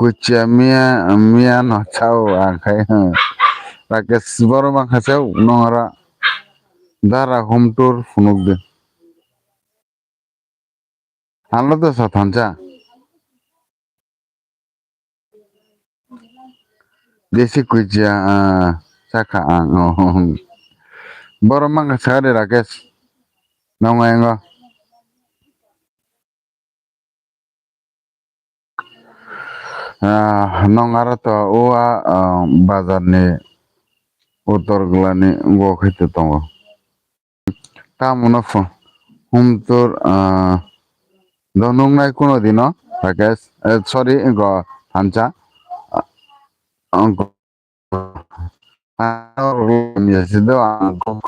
Kuchia miya, miya no chao ang khai. Rakesh boro bang kha chao nong ara. Dara home tour phunuk de. Ang lo do sa thansa. Desi kuchia, ah, sakha ang, oh. Boro mangkha sakha de Rakesh. Nongo engo. Ah, nong aro to o a, ah, bazar ni uttor glani go khaito tongo. Tamo no pho-, hum tur, ah, do nungnai kuno dino, Rakesh, eh, sorry, go thansa. Ah, ang ko-, ang ko-,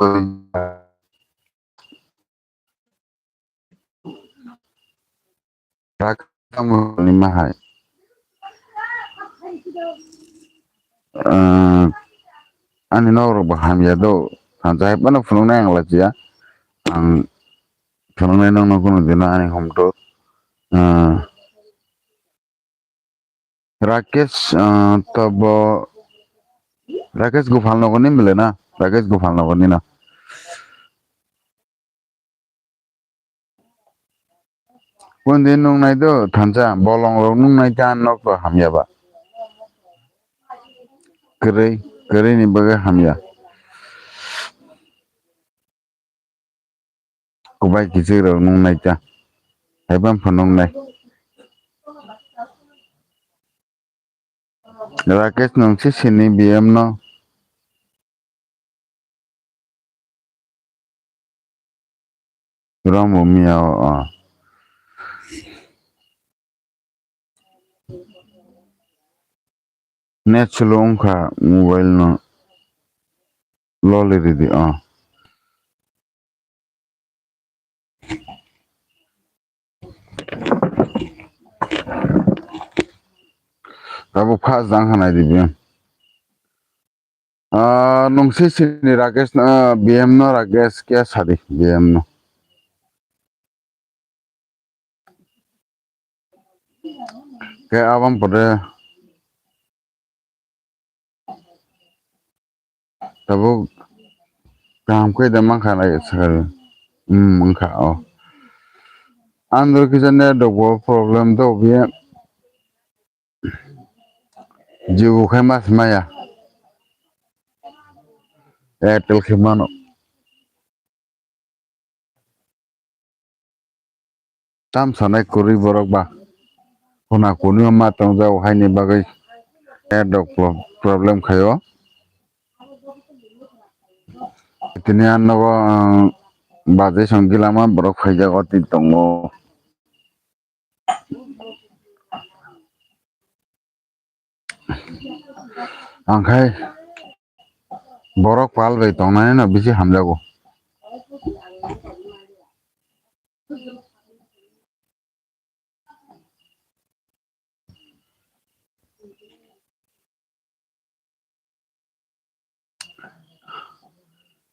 Rak tamo ni mahai. Ah, ani nok rok bo hamya do. Thansa hai phano phunuknai ang lachiya. Ang phunuknai nokno kuno dino ani home tour. Ah, Rakesh, ah, tobo Rakesh Gopal nogor ni mile na? Rakesh Gopal nogor ni na? Kundi nungnai do thansa, bolong rok nungnai ta nok to hamya ba. Kwrwi, kwrwi ni bagwi hamya. Kubai kichik rok nungnai ta. Haiban pho nungnai. Rakesh nung si sini B M no. Rom bo miya o, ah. Net slow wngkha mobile no loli ridi, ah. Tabuk fast jang hanai di biyang. Ah, nung si sini Rakesh no, ah, B M no Rakesh kya sadi B M no. Khe abang pore tabuk kaham khe da mankha lai sakha. Hmm, wngkha o. Andro kisa network bo problem do biya. Jio khai mas maya. Airtel khe mano. Tam sanai kwrwi borok ba. Khuna kunu ma tongjago haini bagwi. Network pro-, problem khaio. Tini ang nogo, ang bajai song gilama borok phaijago tini tongo. Ang khai borok pal bai tongnai no bisi hamjago.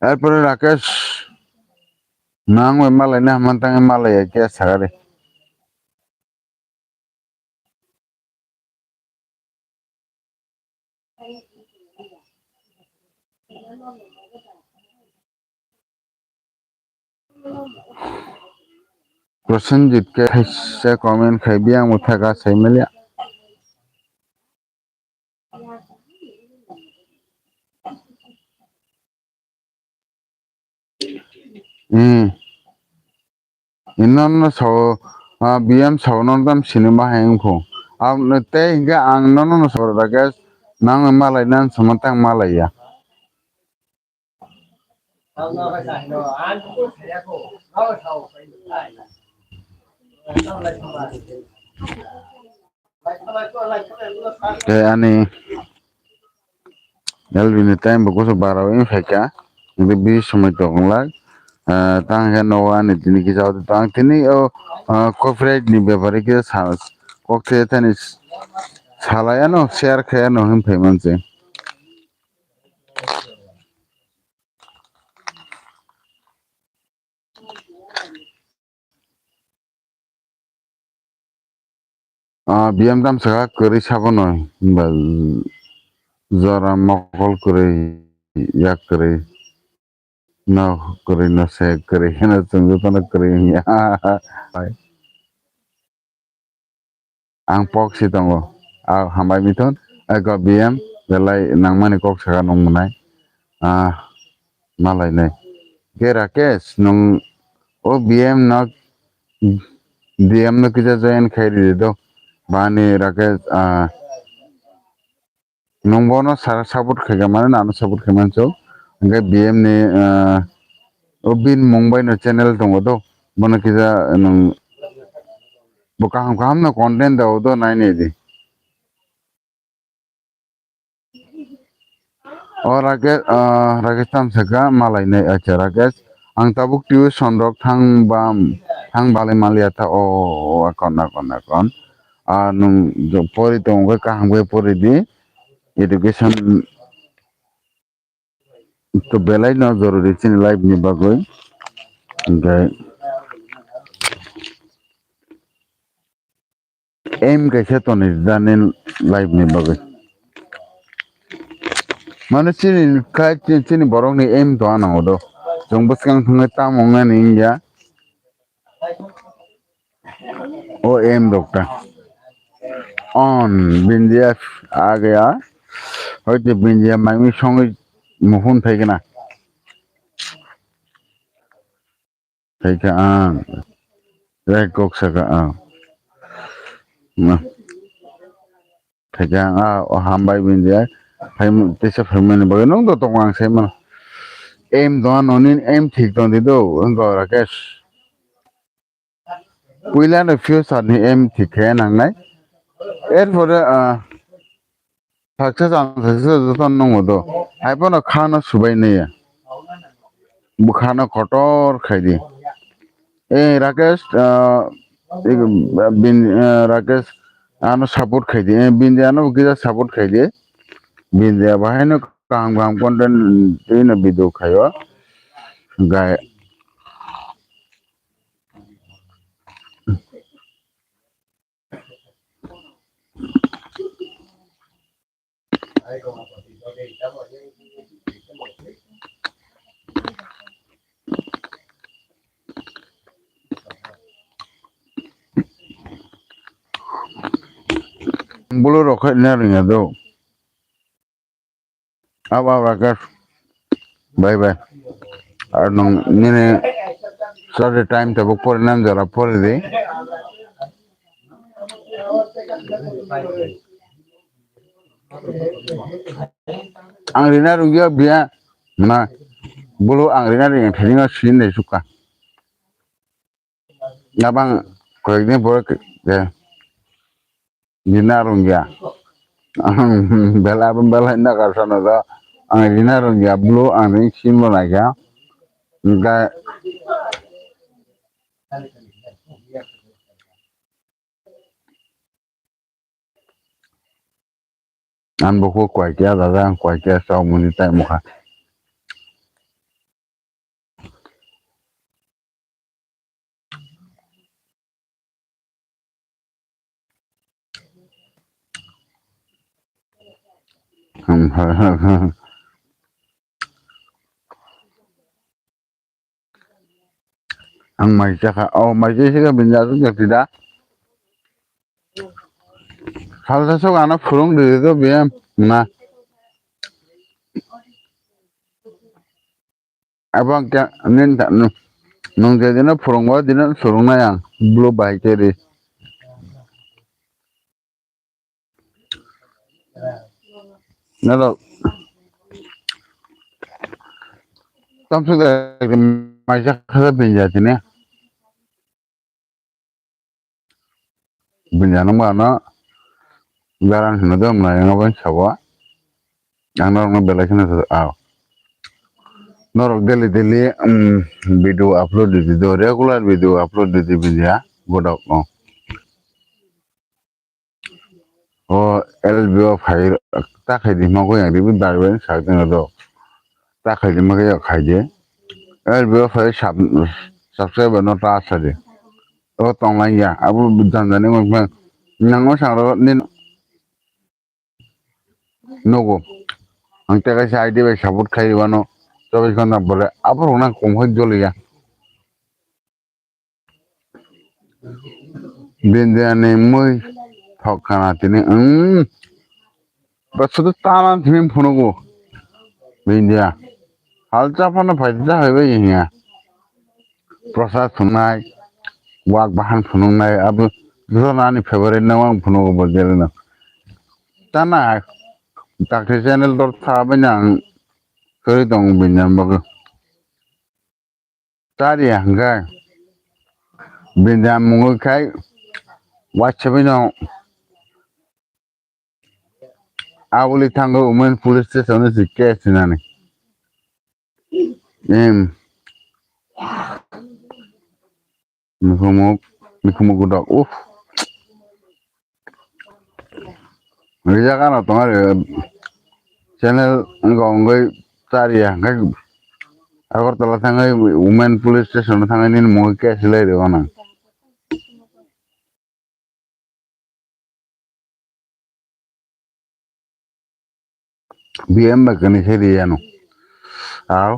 Erpore Rakesh, nang bai malai na hamantang malai ya kya sagari. Prosenjit ke se comment khai biyang mo thaka sai manya. Hmm. Ino no sao, ah, B M sao no tam sinima hai wngkho. Aboni tei hinkhe ang nono no sao Rakesh, nang malai nan samo tang malai ya. Tei ani L B ni time bo kusu bara wngwi phaikha, hwnkhe bisi somoi tongwlak. Ah, tang khe nogo ani tini kisa tang tini o, ah, copyright ni bepari kisa sa-, kok se thani salai ano share khai ano hwn phai manse. Ah, B M tam saka kwrwi sabono, hwnba jora mokol kwrwi, yak kwrwi, no kwrwi, no se kwrwi, heno chwng jotono kwrwi wngya. Ang pok si tongo. Ah, hambai mithun, eko B M, belai nangmani kok saka nung mwnai. Ah, malai nai. Ke Rakesh, nung o B M no D M no kisa join khai ridi do. Bani Rakesh, ah, nwng bono sa-, support khaikha mani, ano support khai manso. Hwnkhe B M ni, ah, o bini mung bai no channel tongo do. Bono kisa nwng bo kaham kaham no content da o do nai nai di. O Rakesh, ah, Rakesh tam saka malai nai, acha Rakesh. Ang tabuk tuition rok thang ba, thang balai maliya tha, o, o, akon, akon, akon. Ah, nwng jo pori tongo khe kaham khe pori di. Education to belai no jorori chini life ni bagwi. Hwnkhe aim kaisa tonwi rwdi life ni bagwi. Mane chini kha-, chini borokni aim tongna nango do. Chwng bwskang thangwi tamo wngnani wngya. O aim rok ta. On, bindiya agaya. Hoite bindiya maimi songwi mukhun phaikhe na. Phaikha ang. Rek kok saka ang. Na. Phaikha ang, ah, o hambai bini je. Phai, tesa phaimani bagwi nung do tongo ang sai mano. Aim do ano nini aim thik tong di do, wngkha Rakesh. Puila no future ni aim thik khe nangnai. Erpore, ah, Success ang success joto nungo do. Hai bono khano subai naiya. Bo khano kotor khai di. Eh, Rakesh, ah, ik-, bin, ah, Rakesh, ano support khai di. Eh, bini ano kisa support khai di. Bini bahai no kaham kaham content twi no video khaio. Gai. Bulu rok khai na ringya do. Abo, abo, Rakesh. Bye, bye. Ar nung nini Chari time tabuk pore nam jora pore di. Ang rina rungya biya na bulu ang rina ring thani no sin de suka. Nabang koyek din pore ke rina rungya. Bela bela na ka sana da ang rina rungya bulu ang ring sin mo na kya. Ga Ang bo kho kwai kya dada, ang kwai kya chao muni tai mokha. Hmm, ha, ha, ha. Ang mai chakha, oh, mai chakha bini aswk jati da. Salsa sok ano phurung di do biya na. Abang kya nin ta nu. Nung je dino phurung bo dino phurung na yang. Blue bai keri. Nalo. Tamsuk da maisa khasa binja tini. Binja nang ba no. Garan hino dom na yang abang sabo. Ang norok no belai kheno aw. Norok daily daily, um, video upload di di do, regular video upload di di binja. Godok no. O L B O phai ta khai di ma ko yang ribi darben sak ding do. Ta khai di ma ko ya khai di. L B O phai sub-, subscriber no ta sa di. O tong lai ya. Abo jan jani mo ma nang o sang ro nin nogo. Ang te kaisa I D bai support khai wano. Chobis ghonta bole abo rok nang kom hoi joli ya. Bindiani mui thok kana tini, mm. Ba sudu tanan tini phunugo. Bindia. Hal chapana phaidi ta haibai hiya. Prasad phunai, wak bahan phunungnai, abo jona ani favorite no ang phunugo bo jelino. Tana, takti channel dor tha bai nang kari tong bindiani bagwi. Tari hwnkhe bini mungwi khai waisa bino aboni thango women police station o se case hinani. Em. Mikhumuk, mikhumuk godok. Uff. Rijak ano tong ari channel wngkha wngwi chariya hwnkhe Agartala thangwi women police station o thangwi nini mungwi case lai rw nang. B M ba kani khe riyano. Aw.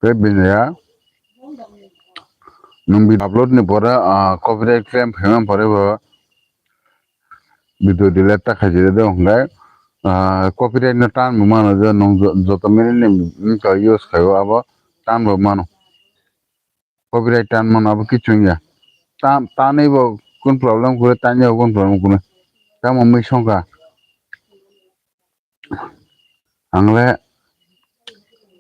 Tei bini ya, nwng video upload ni pore, ah, copyright claim phaima pore bo video delete ta khaijak de hwnkhe, ah, copyright no tan bo mano je nwng jo-, joto minute ni wngkha use khaio abo tan bo mano. Copyright tan mano abo kichung ya. Tan, tanwi bo kun problem kure, tan ya bo kun problem kure. Tamo mui songkha. Ang le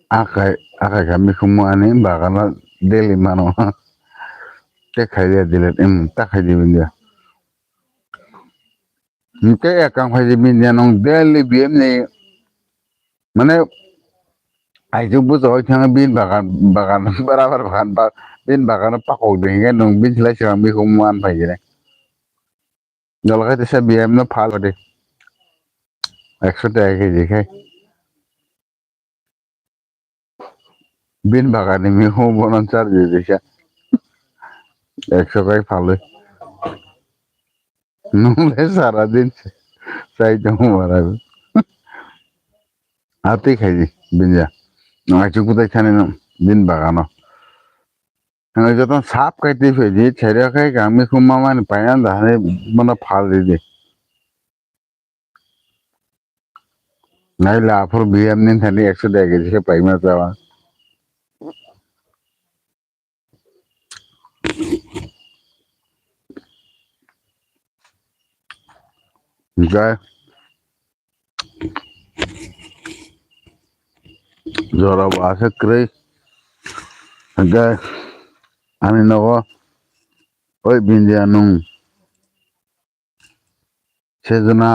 akai, akai kha mikhumu ani bagano daily mano. Te khai dia delete, em, ta khai di bindia. Hwnkhe ekang phai di bindia nong daily B M ni, mane, aijak bujo hoi thang bin bagan, bagan, barabar bagan, ba-, bin bagano pakok de hwnkhe nong bin silai silang mikhumu an phai gire. Jolkai tesa B M no phal de. Ekso taka kg khai. Bin bagani mihu bono charge desa. Ekso khai phalwi. Nung le sara din sai tong mara. Ati khai di binja. Nung achu kutai thani nung bin bagano. Ang joto sap kai twi phai di, chairia khai kang mikhum mama ni paina da hani bono phal di di. Nai la aphuru B M ni thani ekso dega keji khe paima chawa. Hwnkhe jora bo aswk kwrwi. Hwnkhe ani nogo oi bindia nwng sejna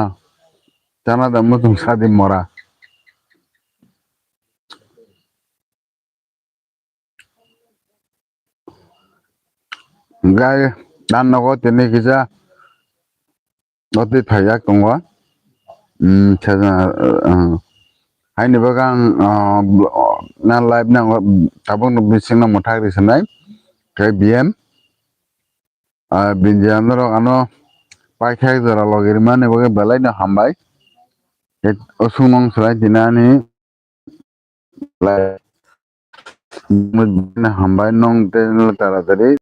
chana da muchung sadi mora. Hwnkhe dan nogo tini kisa oti phaijak tongo. Haini bagwi ang na live nango tabuk no bising no mwthak ri sanai khe B M. Bindia norok ano paithak jora logi rimani bagwi belai no hambai. O sung nong swlai tini ani. Hambai nong tei taratari.